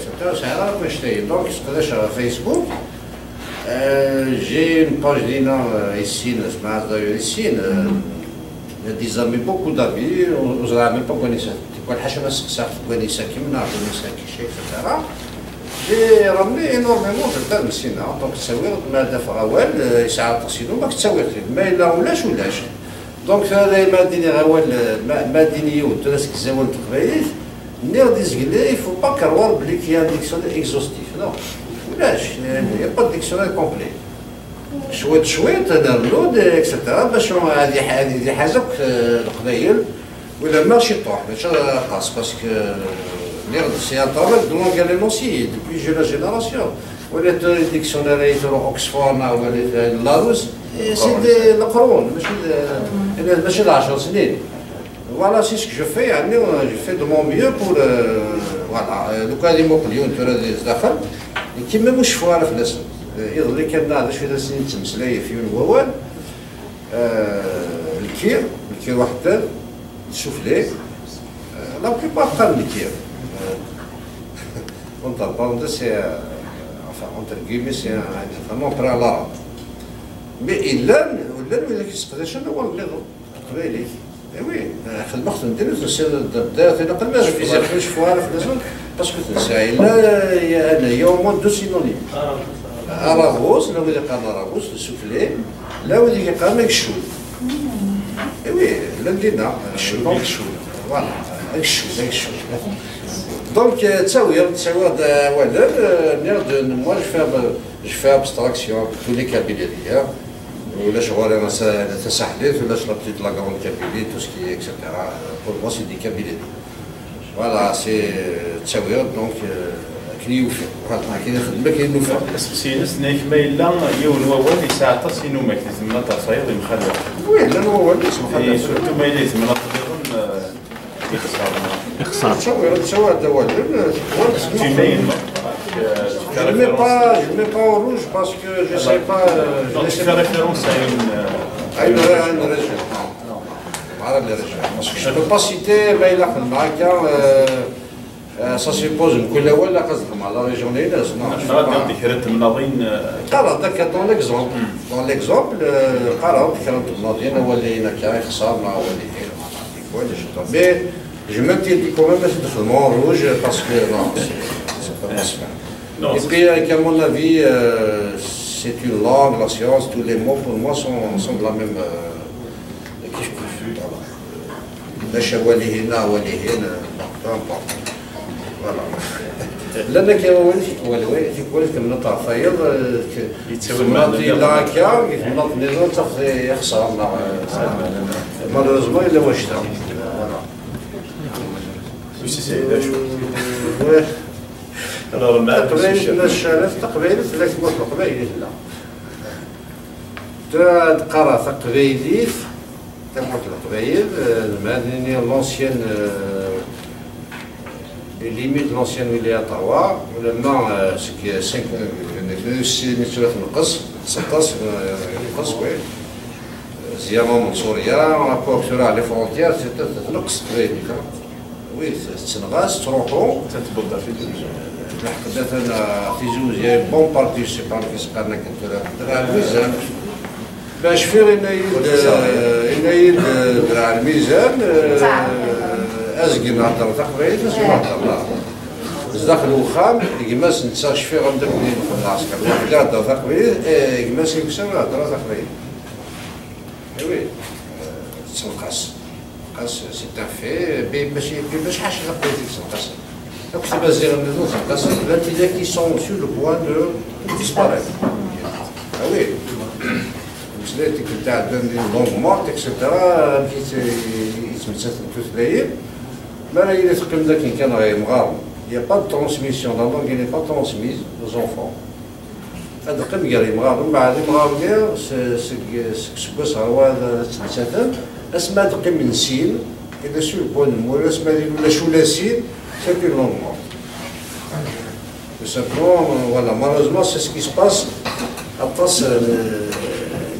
et cetera. Ur sɛiɣ ara akk annect-agi. Donc, sseqdaceɣ Facebook. Euh, j'ai une page dinna, euh, i sin, c'est d'ailleurs i sin, euh, il y a des amis, beaucoup d'amis, ur ẓriɣ même pas n wanisa, tikwal ḥaca ma seqsaɣ n wanisa-kem neɣ n wanisa-k, et cetera. J'ai ramené énormément de tas n Messina, donc ttawiɣ-d ma ad afeɣ awal, euh, yesɛa aṭas-inu, ma ttawiɣ-t-id, ma yella ulac, ulac. Donc, tura ma d-iniɣ awal, euh, ma, ma d-ini yiwen, tura seg zzawal n teqbaylit, nniɣ-d i zgelli, il faut pas croire belli qu'il y a un dictionnaire exhaustif, non. Ulac, il n'y a pas de dictionnaire complet. Cwiṭ, cwiṭ, ad nernu-d, et cetera. Bac ad iḥ-, ad iḥaz akk, euh, leqbayel, ulamma ciṭuḥ, mačči aṭas, parce que, euh, nniɣ-d, c'est un travail de longue haleine aussi, de plusieurs générations. Wala tura dictionnaire ay tura Oxford, neɣ wala tura Larousse, et c'est des leqrun, mačči d, mačči d ɛecr snin. Voilà, c'est ce que je fais, yeɛni, euh, je fais de mon mieux pour, euh, voilà, euh, lukan ad imuqel yiwen tura di zdaxel, nekki même ur ceffuɣ ara fell-asen. Euh, iḍelli kan, neɣ d acu i d asen-yettmeslay ɣef yiwen n wawal, euh, lkir, lkir waḥed, soufflé, euh, la plupart qqaren lkir. Euh, entre parenthèses, c'est, euh, enfin, entre guillemets, c'est un, un nom près à l'arabe. Mais llan, llan wid i yesseqdacen awal nniḍen. Teqbaylit. Eh oui, xedmeɣ-ten diri tusiḍ d Bdayet, ilaq ma cfiɣ ur cfiɣ ara fell-asen, parce que tensa, il y a, il y a au moins deux synonymes. Arabus, la wid iqqaren arabus, le soufflé, la wid iqqaren ageccuy. Eh oui, llan dinna, ageccuy, ageccuy. Voilà, ageccuy, ageccuy. Donc, euh, ttawiɣ, ttawiɣ-d awalen, euh, nniɣ-d, moi, je fais, je fais abstraction de tous les Kabyles, hein. Ulac ɣur-i tasa-, tasaḥlit, ulac la petite, la grande Kabylie, tout ce qui est, et cetera. Pour moi, c'est des Kabyles. Voilà, c'est, euh, ttawiɣ-d, donc, euh, Akken i yufi. Voilà, akken i xedmeɣ, akken i nufa. Aseqsi-ines, tenna-ak ma yella yiwen wawal yesɛa aṭas inumak, di temnaḍt ɣer tayeḍ yemxalaf. Oui, llan wawalen yessemxalafen. Surtout ma yella di temnaḍt nniḍen, eh, ixṣer. Ixṣer. Ttawi, ttawi, d awalen, eh, voilà. Tu mets une marque, euh, tu fais référence. Je mets pas, je mets pas au rouge parce que je sais pas, euh, je Alors, tu sais fais pas. Référence à une, euh, à une, à une région. Voilà, les régions. Parce que je peux pas citer, ma yella xedmeɣ akka, euh, Euh, ça suppose mkul awal ilaq ad xedmeɣ la région-ines, non, je sais pas. Qqareɣ-d kra n temnaḍin, euh, qqareɣ-d akka dans l'exemple. Hmm. Dans l'exemple, euh, qqareɣ-d kra n temnaḍin, awal-ihin akka, ixṣer, neɣ awal-ihin, voilà, je sais pas. Mais je m'interdis quand même de faire en rouge parce que, non, c'est, c'est pas possible. Non, et puis, euh, à mon avis, euh, c'est une langue, la science, tous les mots pour moi sont, sont de la même, euh, kif kif, voilà. Maca awal-ihin, awal-ihin, peu importe. Voilà. Llan akka wawal tikwal, tikwal temnaḍt ɣer tayeḍ, eh, k-, yettawi temnaḍt lmeɛna yella nniḍen. Akka, deg temnaḍt nniḍen ttafeḍ ixṣer, neɣ, eh, malheureusement yella wacta. Voilà. Ur yesɛi d acu. Eh, alors, ma taqbaylit, ma tecɛel taqbaylit, tella tmurt n Leqbayel i tella. Tura ad qqareɣ taqbaylit, tamurt n Leqbayel, eh, ma ad nini l'ancienne, eh, les limites de l'ancienne wilaya Tarwa, ulamma, eh, seg cinq, eh, mi tura tenqes, seṭṭas, eh, yenqes, oui. Ziyama Menṣuriya, rapport tura les frontières, c'est, tenqes teqbaylit, ha. Oui, tettneɣ-as, tettruḥu. Lḥeqq d atan, euh, Tizi Wezzu, une bonne partie, je sais pas, amek i s-qqaren akken tura, Dra Lmizan. Bac fiɣ yenna-yi-d, euh, yenna-yi-d, euh, Dra Lmizan, euh, azgen hedder taqbaylit, azgen hedder. Zdaxel uxxam, gma-s netta cfiɣ amdakel-inu f lɛesker, waqila hedder taqbaylit, eh, gma-s yuksan hedder taqbaylit. Eh oui, euh, tettenqas. Ɣas, c'est un fait. Bi-, bac, bi-, bac ḥaca taqbaylit deg Senqasen. Akk tmaziɣin-nniḍen Senqasen, llant tidak qui sont sur le point de disparaître. Ah oui. Mmeslay tikkelt iɛeddan di longue morte, et cetera, amek i tt-, i ttmettatent tutlayin. Mi ara yili teqqim d akken kan ɣer yemɣaren. Il n'y a pas de transmission. La langue n'est pas transmise aux enfants. Ad teqqim gar yimɣaren, mbeɛd imɣaren-nni, s-, seg, seg useggas ɣer wa ad, ad ttmettaten, asmi ad teqqim n sin, et de sur le point de mourir, asmi ad ilul ulac ula sin, c'est une longue mort. Tout simplement, euh, voilà, malheureusement, c'est ce qui se passe, aṭas, euh,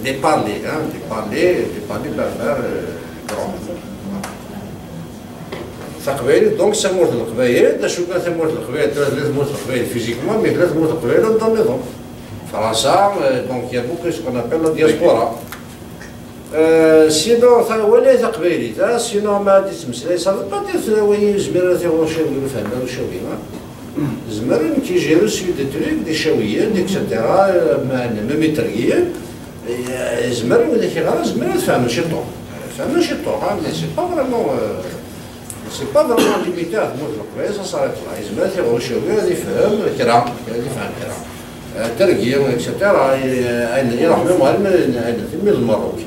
des parlers, hein, des parlers, des parlers berbères, euh, grands. Taqbaylit, donc, d tamurt n Leqbayel, d acu kan tamurt n Leqbayel, tura tella tamurt n Leqbayel physiquement, mais tella tamurt n Leqbayel anda nniḍen. Fransa, euh, donc, il y a beaucoup ce qu'on appelle la diaspora. Euh, sinon, ta-, wala taqbaylit, hein, sinon, ma ad yettmeslay, ça veut pas dire que win yezmer ad iɣer ucawi, ur fehmeɣ ara ucawi, hein. Zemren ki gérer aussi des trucs, d icawiyen, et cetera, euh, même itergiyen, euh, zemren, win i ɣer, zemren ad fehmen ciṭuḥ. Fehmen ciṭuḥ, hein, mais c'est pas vraiment, euh, C'est pas vraiment limité à tmurt n Leqbayel, ça s'arrête là. Yezmer ad iɣer ucawi, ad ifhem kra, ad ifhem kra. Euh, tergi, et cetera. Ayen, ayen iruḥ même ɣer, ayen, ayen, mi d Lmerruk.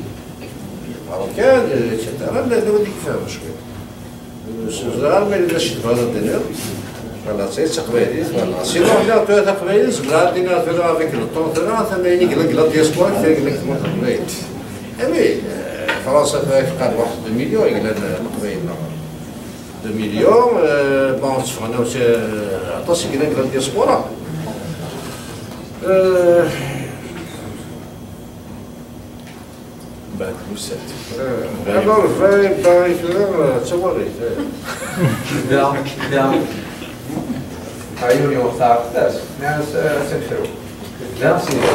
Lmerruk, et cetera. Llan wid i ifehmen cwiṭ. Ur ẓriɣ ara ma yella d acu tebɣiḍ ad d-tiniḍ. Voilà, c'est, d taqbaylit, voilà. Sinon, tura taqbaylit, zemreɣ ad d-iniɣ tura avec le temps, tura, atan ayen i yellan deg la diaspora, kra i yellan deg tmurt n Leqbayel. Eh oui, euh, Fransa tura teqqar waḥed deux millions i yellan, euh, Leqbayel, neɣ deux millions, euh, bon, tteffɣen, euh, aṭas i yellan deg la diaspora. Euh, Mbeɛd, usan-d. Euh, alors, vingt, vingt, euh, d tawaɣit, euh. Da, da. Ɛyuni ur teɛreq-as. Nniɣ-as, euh, ad tt-nefru. Da, si da,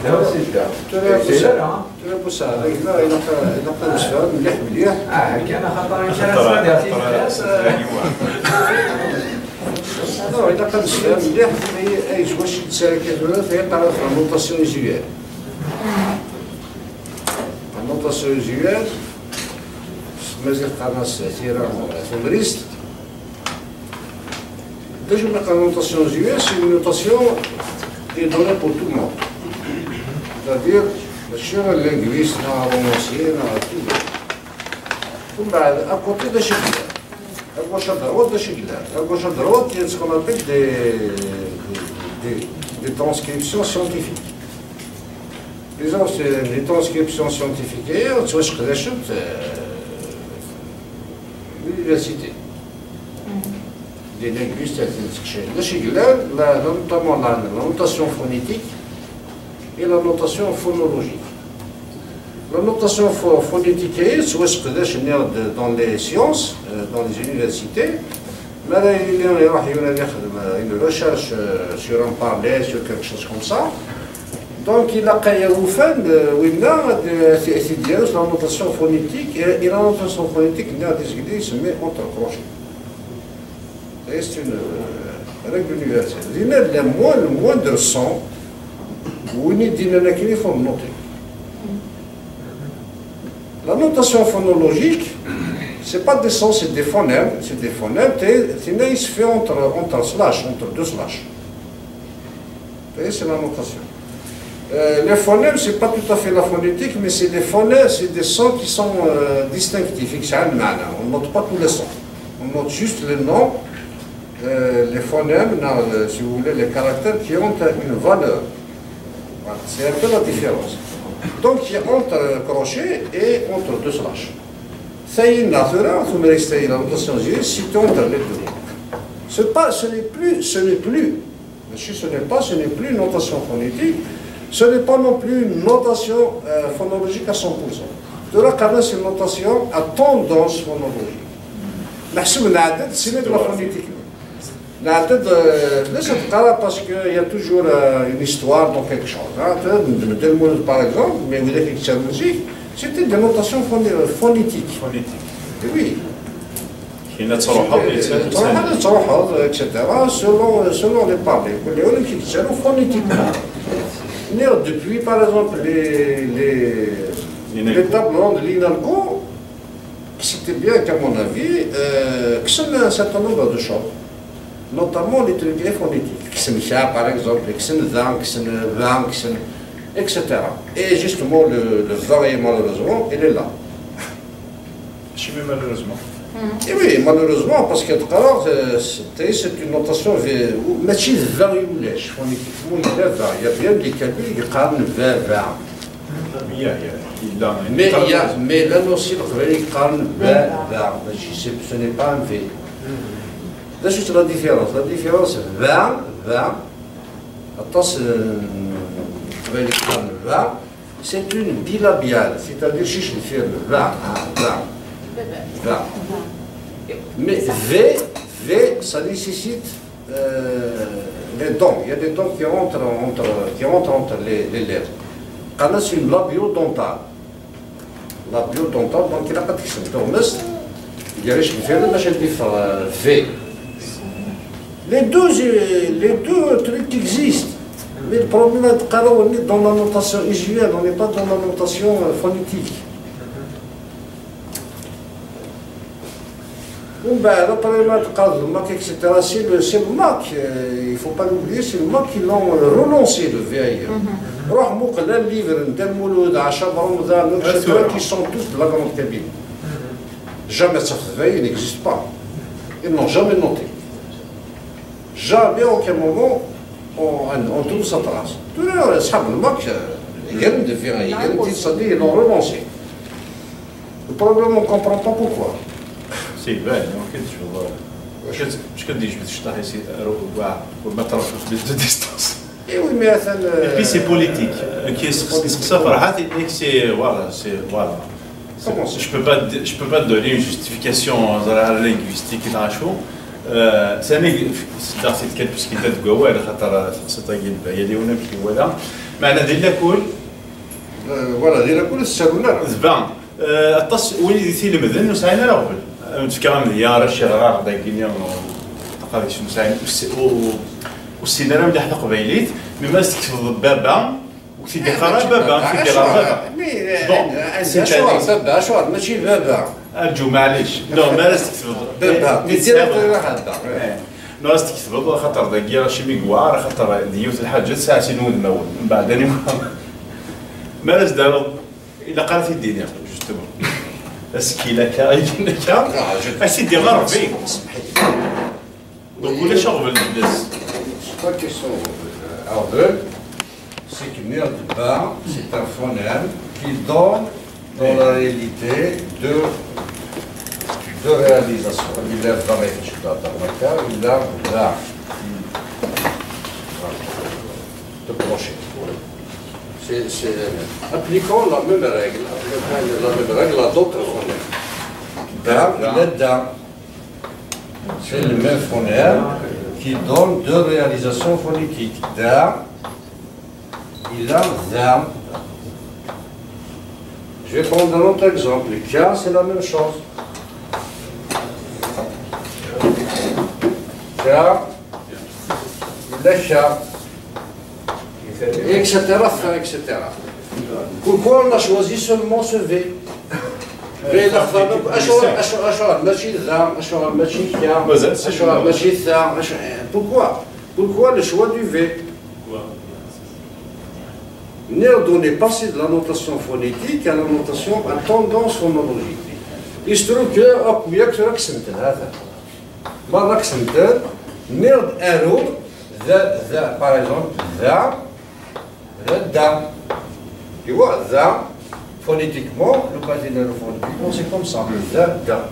da, si da. Tura, Tura, Busaɛd, ilaq, ilaq, ilaq ad nemsefham mliḥ, mliḥ. Ah, kan axaṭer amek ara tesɛeddiḍ tifkas, eh. Non, ilaq ad nemsefham mliḥ, ay, ay s wacu i d-ttarra akka tura, tayeṭ ara tefhem la notation usuelle. La notation usuelle, s tmaziɣt qqaren-as tira tumrist. D acu mi qqaren notation usuelle, c'est une notation qui est donnée pour tout le monde. C'est-à-dire, mačči ɣer linguiste, neɣ ɣer romancier, neɣ ɣer tout le monde. Umbeɛd, à côté, d acu i d-tga? À gauche, à droite, de chez Gilles. À gauche, à droite, il y a ce qu'on appelle des, des, des, des transcriptions scientifiques. Disons, c'est des transcriptions scientifiques, et on se l'université. Des linguistes, la, la, notamment la, la notation phonétique et la notation phonologique. La notation pho- phonétique, c'est ce que dans les sciences, euh, dans les universités, mais là, il y a il y a une recherche euh, sur un parler, sur quelque chose comme ça. Donc, il a créé au fin, euh, oui, là, c'est c'est la notation phonétique, et, et la notation phonétique, il y a des idées, se met entre crochets. Et c'est une euh, règle universelle. Il y a le moins, le moindre son, où il dit le noter. La notation phonologique, c'est pas des sons, c'est des phonèmes, c'est des phonèmes, t'es- t'es né, il se fait entre, entre slash, entre deux slash. Vous voyez, c'est la notation. Euh, les phonèmes, c'est pas tout à fait la phonétique, mais c'est des phonèmes, c'est des sons qui sont euh, distinctifs, qui sont un mana. On note pas tous les sons. On note juste les noms, euh, les phonèmes, non, euh, si vous voulez, les caractères qui ont une valeur. Voilà, c'est un peu la différence. Donc, il y a entre crochets et entre deux slash. Ça y est, naturellement, vous me restez la notation, c'est entre les deux. Ce, pas, ce n'est plus, ce n'est plus, monsieur, ce n'est pas, ce n'est plus une notation phonétique, ce n'est pas non plus une notation euh, phonologique à cent pour cent. De la carrière, c'est une notation à tendance phonologique. Mais c'est une aide, c'est de la phonétique. Là, peut-être, euh, là, c'est pas grave parce qu'il y a toujours euh, une histoire dans quelque chose. Hein. Peut-être, de- de- de- par exemple, mais vous avez que ça musique, c'était des notations phoné- phonétiques. Phonétique. Et oui. كاين تروحها C'était- تروحها، تروحها، et cetera. Selon, selon les parlers. كل يوم كيتسالوا phonétiquement. Mais depuis, par exemple, les, les, L'INALCO. Les tableaux de l'INALCO, c'était bien qu'à mon avis, euh, que c'est un certain nombre de choses, notamment les trucs phonétiques. كسن كا, par exemple, كسن ذا, كسن با, كسن, et cetera. Et justement, le, le va, malheureusement, il est là. ماشي مي مالوريزمون. Et oui, malheureusement, parce que تقرا, euh, c'est c'est une notation, ماشي ذا ولاش, phonétiquement, il y a ذا. Il y a bien des Kabyles qui قالوا ذا, ذا. يا يا لا Mais, il y a, mais là aussi, le Qbayli قالوا با, با, ماشي, c'est- ce n'est pas un V. Là, c'est la différence. La différence, با, با, aṭas, euh, Qbayli قالوا با, c'est une bilabiale, c'est-à-dire شي شي فيه با, با, با. Mais V, V, ça nécessite euh, les dents. Il y a des dents qui rentrent entre, qui rentrent entre les, les lèvres. قالنا c'est une labiodontale. Labiodontale, donc il a pas de question. Donc, mais, il y a les choses qui fait, machin, des fois, euh, V. Les deux, euh, les deux trucs existent. Mais le problème, c'est que on est dans la notation usuelle, on n'est pas dans la notation euh, phonétique. ومن بعد, après, ما تقال الماك, et cetera. C'est le, c'est le mac, euh, il faut pas l'oublier, c'est le mac qui l'ont euh, relancé, le V I E. روح مقلة le livre, ندير مولود, عشا برمضان, et cetera, qui sont tous de la grande Kabylie. Jamais ça fait, il n'existe pas. Ils n'ont jamais noté. Jamais, à aucun moment, on, on trouve sa trace. Tout le monde, ça, le mac, euh, il y a une V I E, il y a une petite, ça dit, ils l'ont relancé. Le problème, on ne comprend pas pourquoi. سي باين ممكن تجبد. واش كت- واش كدير جبد الشطاح يسي كاع وما تعرفش دو ديستانس. Et oui, mais attends. Et puis c'est politique. كي يسقسى فرحات يديك سي فوالا سي فوالا. Comment ça ? Je peux pas, je peux pas donner une justification زعما linguistique نعرفو. آه، ثاني صدقتي كان باش كنت تقول على خاطر تقصد هي الباهيه اللي ولا مشي ولا معنى ديال لاكول Voilà, ديال كل السالونا. زبان. آه، الطس وين يدي تيلمذن وسعينا راه قبل. متفكر من هي راه شي غرار داكيني. تقريبا شنو سعينا والسيدنا راه مليح تقبيليت. مي ما تكتب بابا وكتيدي قرا بابا كتيدي قرا بابا. Bon, c'est شوار بابا شوار ماشي بابا. ارجو معليش. نو ما راه تكتب بابا. نو راه تكتب خاطر داكي راه شي ميكوار خاطر ديوت الحاجه ساعتين ودماون من بعد اني. ما راه دار الا قرات يديني جوستومون. Asekkil akka, ayen akka. A sidi ɣer Rebbi. Donc ulac aɣbel-nnes. C'est pas question aɣbel, c'est que nniɣ-d ba, c'est un phonème qui donne dans la réalité deux, deux réalisations. Il a varié, je dois dire, il a ba. De prochain. C'est, c'est, appliquons la même règle, appliquons la même règle à d'autres phonèmes. Da, il a da. C'est le même phonème qui donne deux réalisations phonétiques. Da, il a da. Je vais prendre un autre exemple. Ka, c'est la même chose. Ka, il a ka. Et cetera, fin, et cetera. Pourquoi on a choisi seulement ce V ? V, la femme, acuɣer, acuɣer, acuɣer mačči da, acuɣer mačči ka, acuɣer mačči ta, acu-, pourquoi ? Pourquoi le choix du V ? Nniɣ-d, on est passé de la notation phonétique à la notation à tendance phonologique. Il se trouve que akk yak tura kksen-ten, ha-t-an. Merra kksen-ten, nniɣ-d aru, da, da, par exemple, da, da, da. Tu vois, da, phonétiquement, le patin phonétiquement, c'est comme ça. Da, da.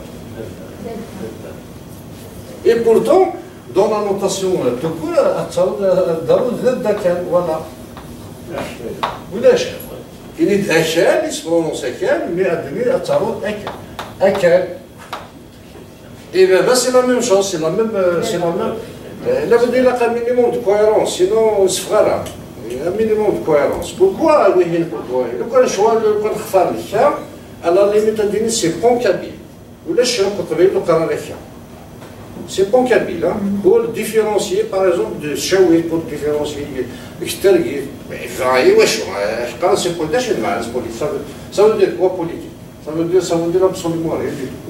Et pourtant, dans la notation, euh, tout court, euh, ad taruḍ, euh, ad taruḍ da, da kan, voilà. Ulac. Ini-d akal, il se prononce akal, mais ad, ad taruḍ akal. Akal. Et ben, ben, c'est la même chose, c'est la même, euh, c'est la même. Euh, لابد يلقى un minimum de cohérence, sinon نسفغ راه. Un minimum de cohérence. Pourquoi ? Oui, pourquoi ? لو كان شوا، لو كان اختار الكا، à la limite, ad d-tiniḍ c'est pankabile. ولا الشرق الطبيعي لو قرا الكا. C'est pankabile, hein. Pour différencier, par exemple, de الشاويت, pour différencier الترقيف. Mais, enfin, ايوا شو، آه، حقا c'est pour des jeunes, c'est politique. Ça veut, ça veut dire quoi, politique ? Ça veut dire, ça veut dire absolument rien du tout.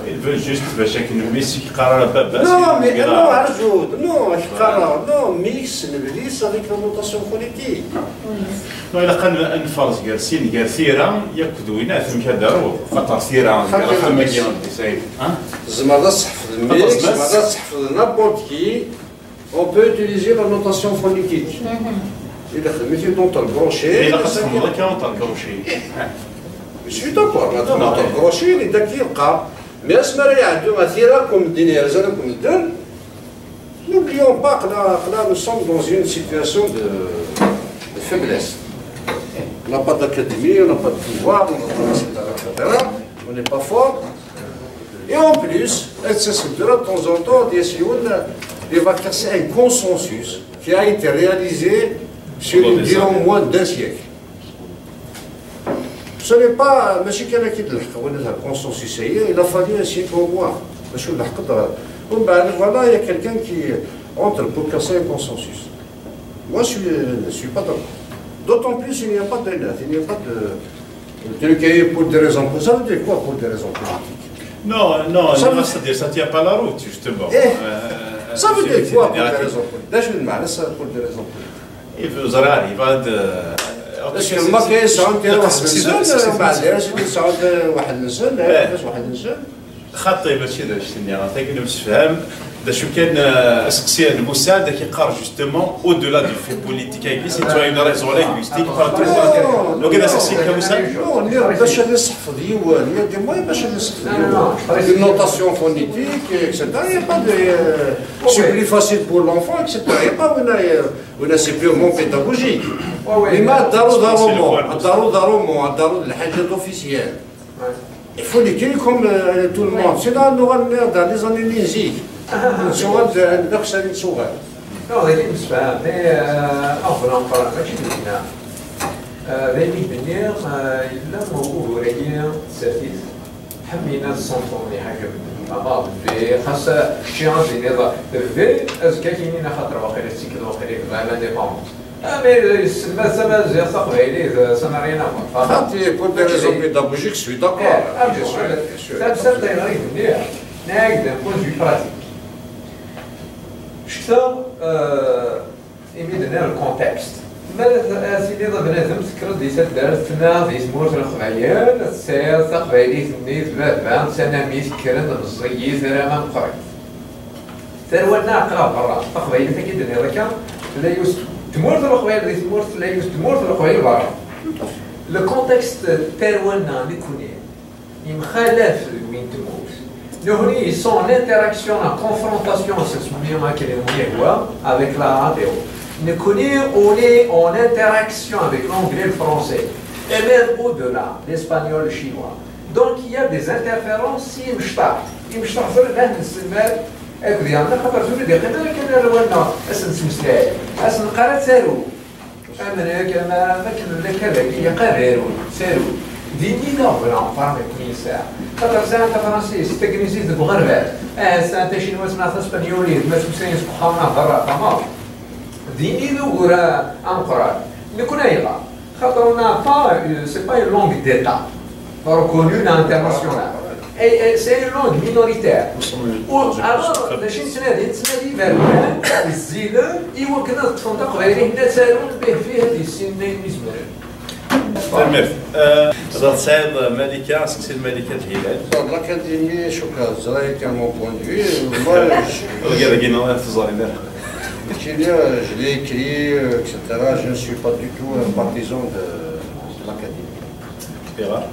Il veut juste باش هكا نميسي كي قرا بابا. Non, mais non, arjud, non, كي قرا, non, mix, نبليس avec la notation phonétique. Non, إلا كان نفرز غير سين، غير ثيرة، ياك دوينات، مكادر، خاطر ثيرة، خاطر غير خمسين، تسعين، ها؟ زعما هذا الصحف الميكس، زعما هذا الصحف n'importe qui. On peut utiliser la notation phonétique. إذا خدمتي dans ton crochet. إذا خدمتي dans ton crochet. Je suis d'accord, la dans ton crochet, il est d'accord. Mais est-ce que tu as dit, ma tira comme dinner, comme dinner, n'oublions pas que là, que là, nous sommes dans une situation de, de faiblesse. On n'a pas d'académie, on n'a pas de pouvoir, on n'a pas, et cetera, et cetera. On n'est pas fort. Et en plus, de temps en temps, il va casser un consensus qui a été réalisé sur une durée au moins d'un siècle. Ce n'est pas, ماشي كان كي تلحق ولا consensus, il a fallu un siècle au moins. باش نلحق الدرجة. ومن بعد, voilà, il y a quelqu'un qui entre pour casser un consensus. Moi, je suis, je suis pas d'accord. D'autant plus, il n'y a pas de, il n'y a pas de, de recueil pour des raisons. Ça veut dire quoi, pour des raisons politiques ? Non, non, ça veut dire, ça tient pas la route, justement. Eh, euh, ça veut dire quoi, pour des raisons politiques ? Là, je me demande ça, pour des raisons politiques. Il veut, il va de, parce que le maquet, ça, on tient واحد النسل, بعدين c'est ça, on tient واحد النسل, واحد النسل. خاطي ماشي داك الشيء اللي غلط، لكن نمسفهم. دا شو كان، آه، سقسي المساعد كيقار justement au-delà du fait politique, c'est une raison linguistique, pratiquement. Donc, إذا سقسي كمساعد. Non, نير باش نصحفظ يوان, نير دي موي باش نصحفظ يوان. Une notation phonétique, et cetera. Il y a pas de, euh, c'est plus facile pour l'enfant, et cetera. Il y a pas, on a, euh, on a, c'est purement pédagogique. Mais ما داروا ضروري, داروا ضروري, داروا الحاجة officielle. Il faut l'écrire comme, euh, tout le monde. Sinon, on aura le nerf dans les années musique. نسوغ نفس السوغ. Non, d ayen i d-nessefham, mais, euh, en vrai, en vrai, mačči d winna. Euh, d ayen i d-nniɣ, euh, yella ugur-agi n tsertit. Ḥemmlen ad ṣṣenṭen i ḥaǧa n medden, ma d V, xas kečči ad d-tiniḍ V, azekka ad k-inin axaṭer waqila tettekkeḍ waqila tebɣam l'indépendance. Ah, mais, euh, yesselmad tamaziɣt taqbaylit, euh, ça n'a rien à voir. Xaṭi, pour des raisons pédagogiques, je suis d'accord. Eh, ah, bien sûr, bien sûr. Tamsalt ayɣer i d-nniɣ, nniɣ-ak d'un point de vue pratique. Cektaɣ, euh, imi d-nniɣ le contexte. Ma ad tiliḍ bnadem tekkreḍ di taddart neɣ di tmurt n Leqbayel, tesɛiḍ taqbaylit-nni d baba d tanamit kkren meẓẓiyit ara ma meqqrit. Tarwa-nneɣ aql-aɣ berra. Taqbaylit-agi d-tenniḍ akka, tella yiwet tmurt n Leqbayel di tmurt, tella yiwet tmurt n Leqbayel berra. Le contexte n tarwa-nneɣ nekkni yemxalaf d win n tmurt. Nekkni, ils sont en interaction, en confrontation, c'est ce que on dit, avec l'arabe. Nekkni, on est en interaction avec l'anglais, le français, et même au-delà, l'espagnol, le chinois. Donc il y a des interférences si imecṭaḥ. Imecṭaḥ ẓer d ahen nsemmer akked yerna xaṭer tura d iqqim ara kan arraw-nneɣ ad sen-nettmeslay, ad sen-neqqar ad taru. Amnek, ama akken nella akka dagi, yeqqar aru, taru. Din i d aɣbel ameqqran i ken-yesɛa. Xaṭer sɛan tafransist, tagnizit deg uɣerbaz, ahat sɛan tacinwat neɣ taspanyolit, ma tusayen seg uxxam neɣ berra, tamam. Din i d ugur ameqqran. Nekkni ayɣer? Xaṭer on n'a pas, euh, c'est pas une langue d'État reconnue internationale. Et, et c'est une langue minoritaire. Ou alors, d acu i nettnadi? Nettnadi iberdan, zzin, i wakken ad ṭṭfen taqbaylit-nni ad tarun bih fih ad yessinen ayen i zemren. Tanemmirt. Euh, Tesɛiḍ Malika, seqsi Malika Lhilal. Bon, l'académie, شكرا, c'est mon point de vue. Moi, je, Regarde, regarde, non, teẓrim ara. Kenya, je l'ai écrit, euh, et cetera. Je ne suis pas du tout un partisan de, de l'académie. Erreur.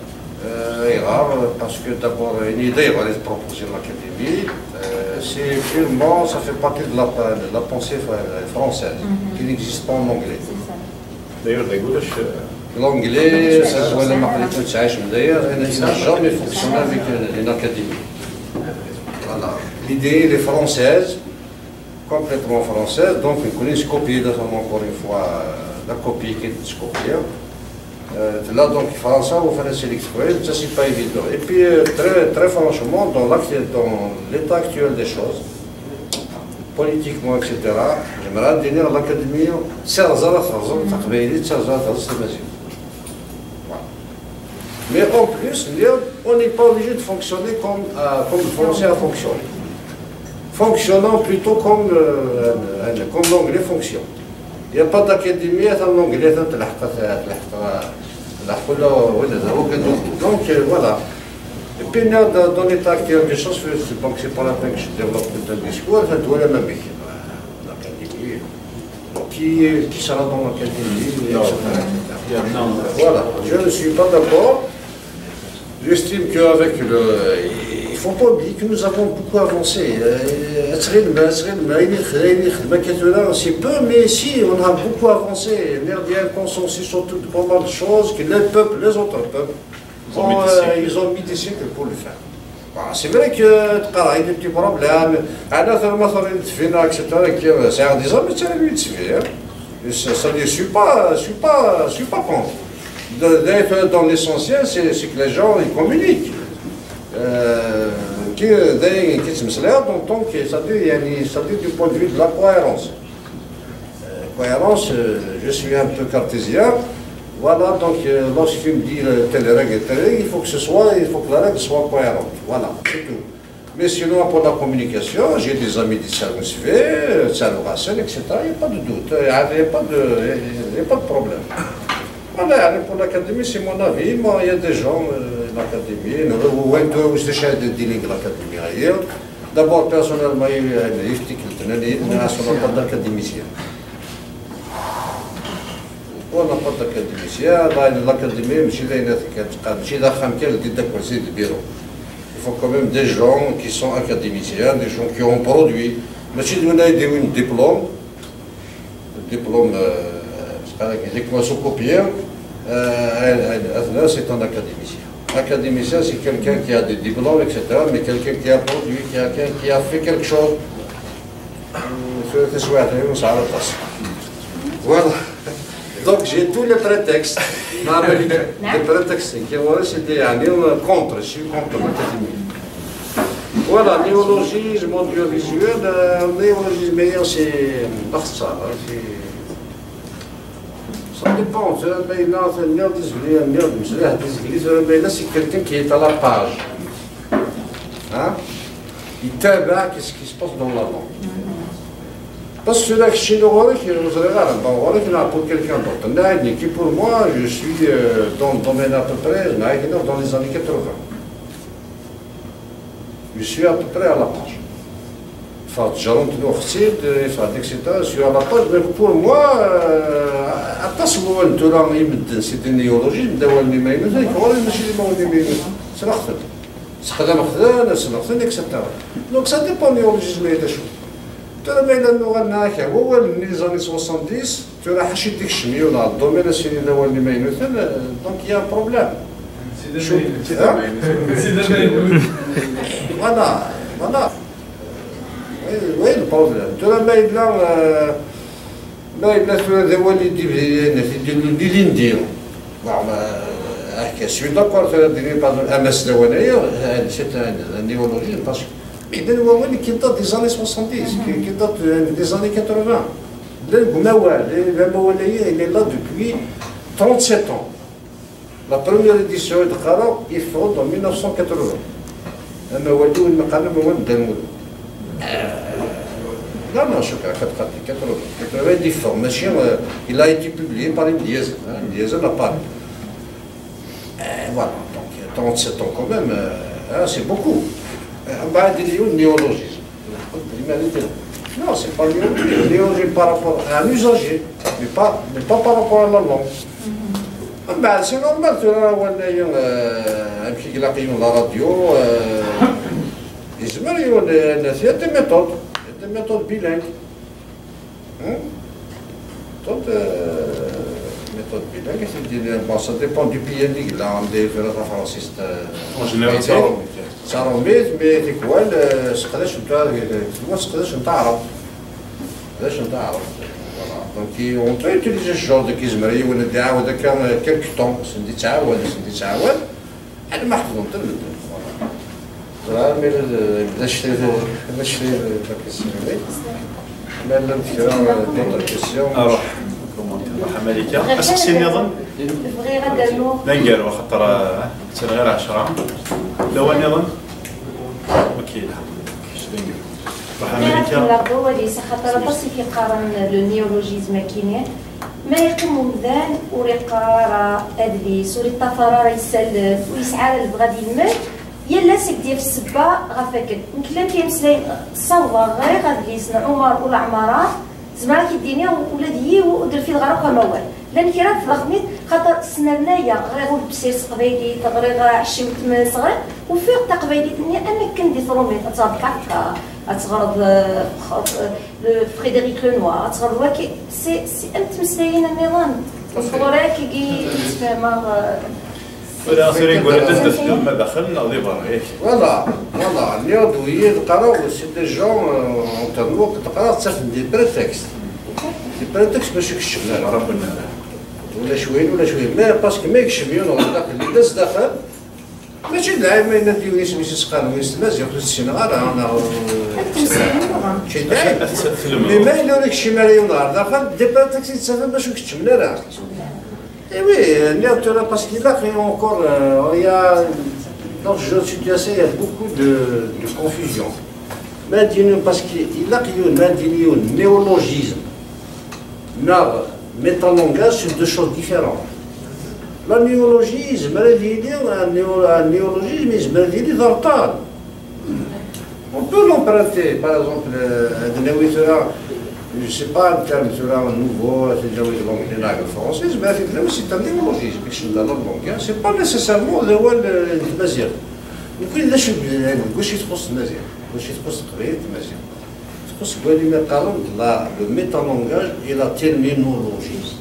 Euh, erreur, parce que d'abord, une idée va être proposée à l'académie. Euh, c'est purement, ça fait partie de la, de la pensée fa-, française, qui n'existe pas en anglais. D'ailleurs, d'ailleurs, je- L'anglais, ça se voit dans ma politique, ça, je me dis, elle n'a jamais fonctionné avec une, une académie. Voilà. L'idée, elle est française, complètement française, donc une copie de, encore une fois, euh, la copie qui est copiée. Euh, là, donc, français, vous faites c'est l'exprès, ça, c'est pas évident. Et puis, euh, très, très franchement, dans l'actu-, dans l'état actuel des choses, politiquement, et cetera, j'aimerais dire l'académie, c'est un zéro, c'est un zéro, ça fait, c'est un zéro, c'est un zéro. Voilà. Mais en plus, on n'est pas obligé de fonctionner comme, euh, comme le français a fonctionné. Fonctionnons plutôt comme, euh, un- un- comme l'anglais fonctionne. Il n'y a pas d'académie, c'est l'anglais, c'est la- la- la- la- la- la- Donc, euh, voilà. Et puis, là, dans, dans l'état actuel des choses, c'est- donc c'est pas la peine que je développe tout un discours, c'est tout le même. L'académie, qui, qui sera dans l'académie, Non. et cetera, et cetera. Non. Voilà, je ne suis pas d'accord. J'estime qu'avec le, il faut pas oublier que nous avons beaucoup avancé. Euh, c'est peu, mais si, on a beaucoup avancé. Il y a un consensus sur tout, pas mal de choses que les peuples, les autres peuples, ils ont mis des siècles pour le faire. Bon, c'est vrai que تقرا des petits problèmes. انا مثلا تفينا, et cetera, c'est des hommes, c'est lui, c'est vrai. Ça, ça, je suis pas, je suis pas, je suis pas contre. De- D'être dans l'essentiel, c'est c'est que les gens ils communiquent. Euh, qui, qui se donc, ça dit, ça dit du point de vue de la cohérence. Euh, cohérence, euh, je suis un peu cartésien. Voilà, donc euh, lorsqu'il me dit euh, telle règle et telle règle, il faut que ce soit, il faut que la règle soit cohérente. Voilà, c'est tout. Mais sinon, pour la communication, j'ai des amis du service V, euh, service Racine, et cetera. Il n'y a pas de doute, il n'y a, il y a pas de, il y a pas de problème. Voilà, pour l'académie, c'est mon avis. Moi, il y a des gens, euh, l'académie, nous, ou un peu, ou c'est cher de dealing l'académie ailleurs. D'abord, personnellement, il y a une éthique, il y a une éthique, mais on n'a pas d'académicien. On n'a pas d'académicien. Là, l'académie, ماشي دايرة كتقام، ماشي داخل كان اللي داك كرسي البيرو. Il faut quand même des gens qui sont académiciens, des gens qui ont produit. ماشي ديما يديو un diplôme, diplôme, euh, c'est quoi, c'est quoi, sous copier, euh, un- un- un- c'est un académicien. Académicien, c'est quelqu'un qui a des diplômes, et cetera, mais quelqu'un qui a produit, qui a, qui a fait quelque chose. Tura taswiɛt-agi ur nesɛi ara aṭas. Voilà. Donc j'ai tous les prétextes. Non, mais les prétextes, c'est que, voilà, c'était un contre, je suis contre l'académie. Voilà, néologisme audiovisuel, euh, néologisme, c'est, c'est, ça dépend, tura ma yella, tura nniɣ-d izgli, nniɣ-d msliḥ d izgli, tura ma yella c'est quelqu'un qui est à la page. Hein? Il tabac, qu'est-ce qui se passe dans la langue. Parce que là, keččini ɣur-k, ur ẓriɣ ara, bon, ɣur-k neɣ pour quelqu'un d'autre. Nna, nekki, pour moi, je suis, euh, dans le domaine à peu près, neɣ dans les années quatre-vingts. Je suis à peu près à la page. Ffeɣ-d Jérôme Tnuxsid, ffeɣ-d, et cetera. Je suis à la page, mais pour moi, euh, aṭas n wawalen tura i medden, c'est des néologismes, d awalen imaynuten, nekk ɣur-i mačči d imawalen imaynuten. Ssneɣ-ten. Sexdameɣ-ten, ssneɣ-ten, et cetera. Donc ça dépend néologisme d acu. Tura ma yella nuɣal nɛak wawal-nni des années soixante-dix, tura ḥaca i d-ikcem yiwen ɣer domaine asini d awal imaynuten, euh, donc il y a un problème. Sidi Amaynu. Sidi Amaynu. Voilà, voilà. Oui, oui, le problème. Tura ma yella, euh, ma yella tura d awal i d-, i d-, i d-, i d-, Bon, bah, euh, je suis d'accord, tura d-, par exemple, amas d awal-agi, euh, c'est un, un néologisme, parce que mais d awal qui date des années soixante-dix, qui, qui date, euh, des années quatre-vingts. Deg umawal, eh, l'amawal-agi, il est là depuis trente-sept ans. La première édition, il est en mille neuf cent quatre-vingts. Amawal-agi, win mi qqaren amawal n Dda Lmulud. Euh, non, non, je crois quatre-vingt-quatre, quatre-vingt-dix formations, euh, il a été publié par une dizaine, hein, une dizaine à Paris. Euh, voilà, donc, euh, trente-sept ans quand même, euh, hein, c'est beaucoup. Euh, bah, des néo-, néologismes. Non, c'est pas néo-, néologisme par rapport à un usager, mais pas, mais pas par rapport à la langue. Ah, bah, c'est normal, tu vois, on a eu, euh, un petit glaquillon de la radio, euh, et c'est vrai, il y a des, il y a des méthodes, il y a des méthodes bilingues. Hmm? Méthode, euh, méthode bilingue, c'est-à-dire, bon, ça dépend du pays, là, on est vers la Francis, euh, en général, mais c'est aromé. C'est aromé, mais c'est quoi, le, c'est quoi, c'est quoi, c'est quoi, c'est quoi, voilà. Donc, il, on peut utiliser ce genre de kizmeri, on a déjà quelques temps, c'est des tchaouad, c'est des tchaouad. Ad ma ḥefḍen-ten medden. Ẓriɣ ma yella d, d acu d, d acu d la question-nni. Ma llant kra d'autres questions. Aruḥ. Comment, Malika. Aseqsi nniḍen? Bɣiɣ ad d-rnuɣ. D aneggaru, axaṭer, ah, ttren ɣir ɛecra. Lawan nniḍen? Ok, yelha. D aneggaru. Ruḥ a Malika. Bɣiɣ ad kemmleɣ deg wawal-is, axaṭer aṭas i t-yeqqaren le néologisme akkin. Ma yeqqim umdan ur iqqar ara adlis, ur iṭṭafar ara isallen, ur yesɛi ara lebɣi ad yelmed, yal ass ad d-yaf ssebba ɣef wakken. Nekk llan kra imeslayen, ssawḍeɣ, ɣriɣ adlis n Ɛumar Ulaɛmara, zemreɣ ad k-id-iniɣ ula d yiw ur d-rfideɣ ara akk amawal. Llan kra teffeɣ-ten-id, xaṭer snernayeɣ, ɣriɣ Ulebsir s teqbaylit, ɣriɣ Ɛecciwet s teqbaylit, ufiɣ taqbaylit-nni am akken di tṛumit, ad teɣreḍ Kafka, ad teɣreḍ, eh, Le Frédéric Lenoir, ad teɣreḍ waki, c'est, c'est am tmeslayin nniḍen. Ɣur-ak i yettfehmeɣ, euh, tura, tura igerdan ad tedum ma daxel neɣ di berra, yak? Voilà, voilà, nniɣ-d wiyi d qqareɣ, c'est des gens, euh, entre nous, d qqareɣ, ttafen des prétextes. Des prétextes bac ad keččmen ara. Ulac wayen, ulac wayen. Mais parce que ma yekcem yiwen ɣer daxel, yella s daxel, Mačči d lɛib ma yenna-d yiwen isem-is yettqan win s tmaziɣt ur t-ssineɣ ara, neɣ, eh, mačči d lɛib. Mais ma yella ur ikeččem ara yiwen ɣer daxel, des prétextes i d-ttafen bac ur keččmen ara. Eh oui, nniɣ tura parce que ilaq encore, euh, il y a, dans ce genre de situation, il y a beaucoup de, de confusion. Ma ad d-yini, parce que ilaq yiwen, ma ad d-yini yiwen néologisme, neɣ métalangage, c'est deux choses différentes. La néologie, yezmer ad yili, un néo-, un néologisme, yezmer ad yili d areṭṭal. On peut l'emprunter, par exemple, euh, ad nawi tura, je sais pas, un terme tura nouveau, ad nawi de l'anglais neɣ de l'français, yezmer ad t-id-nawi, c'est un néologisme, ikcem dans la langue, hein. C'est pas nécessairement d awal, euh, n tmaziɣt. Nekkini d acu, d acu i txuṣṣ tmaziɣt, d acu i txuṣṣ teqbaylit d tmaziɣt. Txuṣṣ deg wayen umi qqaren la, le métalangage et la terminologie.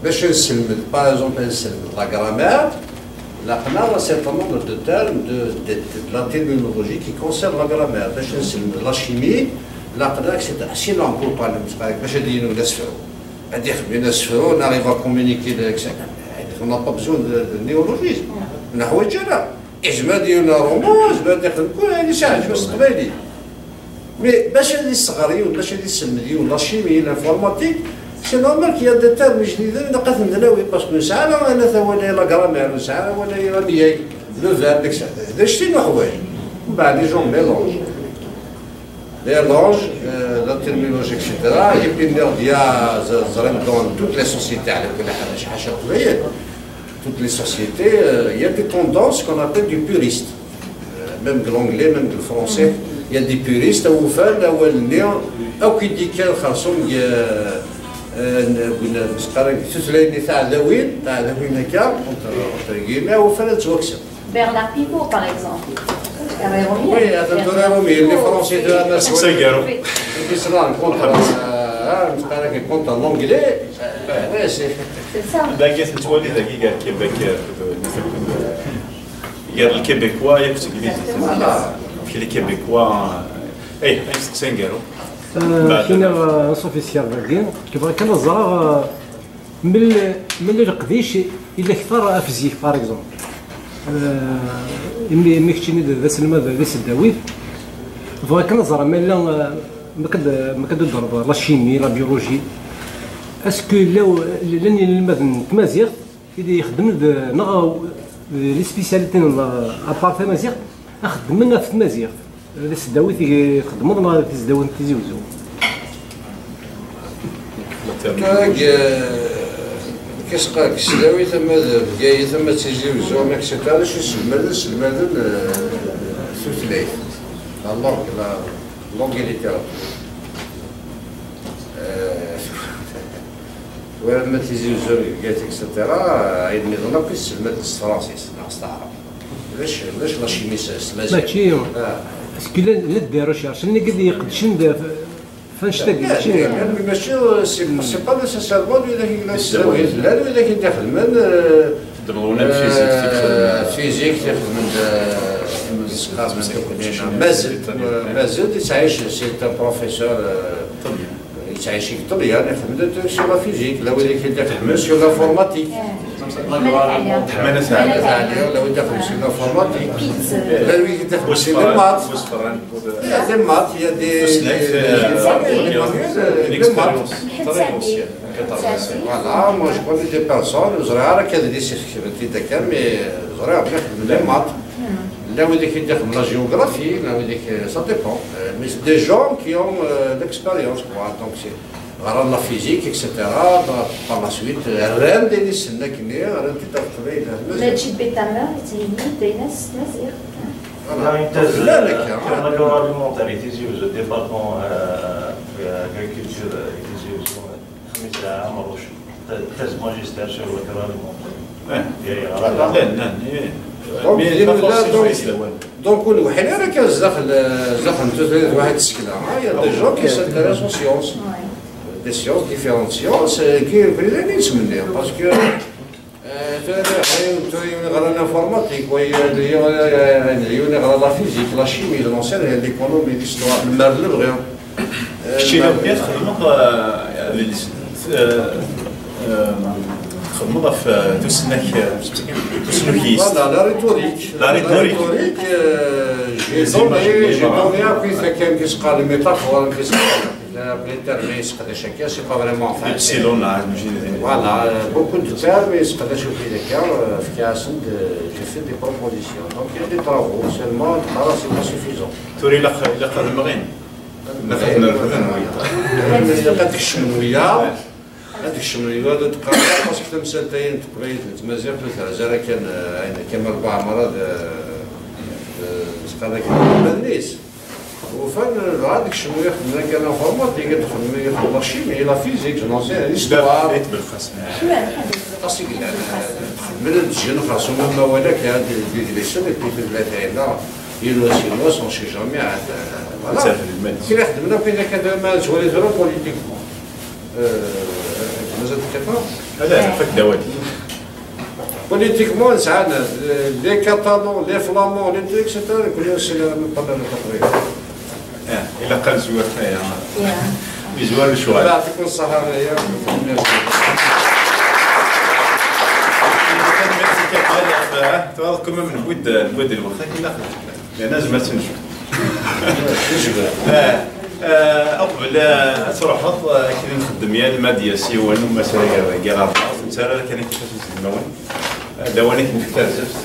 Bac ad nselmed, par exemple, ad nselmed la grammaire, ilaq-aneɣ un certain nombre de termes de, de, de la terminologie qui concerne la grammaire. Bac ad nselmed la chimie, ilaq-aneɣ, et cetera. Sinon, pour parler, bac ad yini d asefru. Ad ixdem asefru, neɣ il va communiquer, et cetera. On n'a pas besoin de, de néologisme. Ur neḥwaǧ ara. Yezmer ad yili roman, yezmer ad yexdem kul ayen i s-iɛǧeb s teqbaylit. Mais bac ad yesɣer yiwen, bac ad yesselmed yiwen la chimie, l'informatique, c'est normal qu'il y a des termes jdiden ilaq ad ten-nawi, parce que nesɛa la, la, la grammaire, nesɛa la, la, l'amyag, le verbe, et cetera. D acu-ten uḥwaǧ? Mbeɛd les gens mélangent. Les langues, euh, la terminologie, et cetera. Et puis, il y a, ẓran dans toutes les sociétés, على كل حال، ماشي حاشا القبايل. Toutes les sociétés, euh, il y a des tendances qu'on appelle du puriste. Euh, même de l'anglais, même de le français, il y a des puristes, awufan, awal-nni, akk i d-ikkan xersum, euh, euh, n-, n-, nesqara tutlayin tiɛdawin, tiɛdawin akka, entre, entre guillemets, awufan ad ttwakksen. Bernard Pivot, par exemple. Oui, atan tura Rumi, les Français de la nation. Sagaru. Islam contre, euh, ah, contre l'anglais. Euh, ouais, c'est... C'est ça. Dagi tettwali dagi gar Québec, euh, gar les Québécois et les Anglais. Voilà. Puis les Québécois, euh, eh, c'est Sagaru. Kina, euh, Sophie Siervagi, qui va, qui va, euh, Mel-, mel leqdic i la kter af zik, par exemple. Euh, imi, imi keččini d, d aselmad di tesdawit, bɣiɣ kan ad ẓreɣ ma yella, euh, ma kad, ma kad d-ḍerbeḍ la chimie, la biologie. Est-ce que llan, llan yinelmaden n tmaziɣt i d ixeddmen d, neɣ d les spécialités n, à part tamaziɣt, a xeddmen ɣef tmaziɣt? Di tesdawit i txeddmeḍ neɣ di tesdawit n Tizi Uzzu? Tag, eh, qu'est-ce que, tesdawit ama d Bgayet, ama d Tizi Uzzu, et cetera. D acu iselmaden, iselmaden, eh, tutlayt. La langue, la langue et littérature. Eh, tura ma d Tizi Uzzu, Bgayet, et cetera, ayen nniḍen akk iselmaden s tefransist neɣ s taɛrabt. Ulac, ulac la chimie s, s tmaziɣt. Mačči. Ah. Est-ce que llan, llan des recherches, llan i d-iqeddcen d, f-, f annect-agi, mačči? Mačči, c'est, c'est pas nécessairement d widak i yellan s tlawin. Llan widak i d-ixedmen, euh, xeddmen la physique, euh, physique, ixedmen d, euh, mazal, euh, mazal yettɛic, c'est un professeur, euh, yettɛic deg Ṭṭelyan, ixeddem sur la physique, la widak i d-ixedmen sur l'informatique. Ḥman At Ɛli, la widak i d-ixedmen sur l'informatique. La widak i d-ixedmen sur les maths. Il y a des maths, il y a des, des, des, des manuels, euh, de maths. Voilà, moi je connais des personnes, ẓriɣ ara akka d adlis i xedment-id akka, mais ẓriɣ mliḥ xedmen les maths. Llan widak i d-ixedmen la géographie, llan widak, euh, ça dépend. Euh, mais c'est des gens qui ont, euh, l'expérience, quoi. Donc c'est, ɣran la physique, et cetera. Par la suite, euh, rran-d ayen i ssnen akkenni, rran-t-id ɣef teqbaylit, ɣef tmaziɣt. Maǧid Betamer, yettili-d ayen-as s tmaziɣt. Voilà. Donc, llan akka, hein. L'agroalimentaire i Tizi Uzzu, département, euh, euh, agriculture, euh, i Tizi Uzzu, Xmis Ɛamṛuc, thèse magistère sur l'agroalimentaire. Llan, llan, eh. Donc, donc, ur newḥil ara kan zdaxel, zdaxel n tutlayt waḥed tsekla. Il y a des gens qui s'intéressent aux sciences. Des sciences, différentes sciences, euh, qui, qui, parce que Euh, tura, tura yiwen yeɣra l'informatique, wa yiwen yeɣra la physique, la chimie, la science, l'économie, l'histoire, lmal n lebɣi. Kečč i lebɣi txedmeḍ, euh, euh, txedmeḍ ɣef, euh, tusnak, euh, tusnukist. Voilà, la rhétorique. La rhétorique. La rhétorique, euh, j'ai donné, j'ai donné akk i takka s qqaren les métaphores, s qqaren. Des termes i yesseqdac akka, c'est pas vraiment, enfin, epsilon, ah, mačči d... Voilà, euh, beaucoup de termes i yesseqdac akka, euh, fkiɣ-asen-d, euh, j'ai fait des propositions. Donc, il y a des travaux, seulement, voilà, c'est pas suffisant. Tura ilaq, ilaq ad mɣin. Ilaq ad mɣin. Ilaq ad kecmen wiyaḍ. Ad kecmen wiyaḍ, ad qqaren, parce que tamsalt-ayi n teqbaylit n tmaziɣt ur terzi ara kan, euh, ayen Kamal Buɛmara d, d, d, d, Ufan, dɣa ad kecmen ixedmen akka l'informatique, ad xedmen ixedmen la chimie, la physique, je n'en sais rien, l'histoire. Aṭas i yellan, xedmen ad ǧǧen xersum amawal akka, d, d idlisen, et puis tutlayt-a yella, yiwen wass, yiwen wass, on sait jamais, hein, voilà. Kra ixedmen akk ayen akka, ma nettwali tura politiquement. Euh, mazal dqiqa? Ala, fak-d awal. Politiquement, nesɛa les Catalans, les Flamands, les trucs, et cetera. Nekkni ur nessin ara même pas la langue. Ah, ilaq ad nezwir aya. Yezwar lecɣal. Yeɛṭikum ṣṣeḥḥa, ya. Tanemmirt i Kamal, ah, twalaḍ quand même newwi-d, newwi-d lweqt, akken ilaq. Yerna nezmer ad tt-nejbed. Ah, ah, uqbel, ah, ad truḥeḍ, ah, akken i nxeddem yal ma d-yas yiwen umasay ɣer dagi ɣer beṛṛa, ur nettarra ara kan akka ifassen s udmawen. Ah, d lawan i k-nefk tarzeft.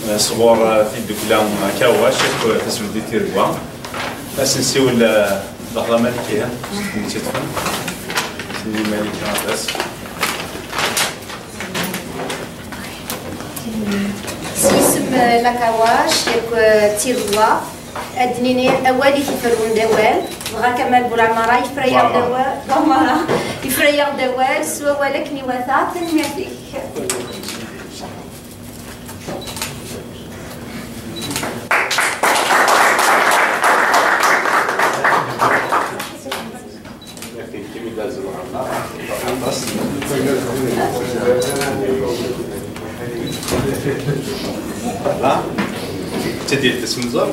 Ah, sɣur, ah, tiddukla, ah, Kawac, akk, ah, tasbeddit Tiregwa. Ad s-nsiwel, eh, d Ɣer Malika, eh, s-nni Malika, ass. S yisem, eh, Lakawac, yakk, eh, Tirwa, ad d-nini awal i t-iferrun d awal, dɣa Kamal Bulamara yefra-yaɣ-d awal, Bulamara yefra-yaɣ-d awal s wawal akken iwata, tanemmirt-ik. Ha? Tedil tesmenẓur?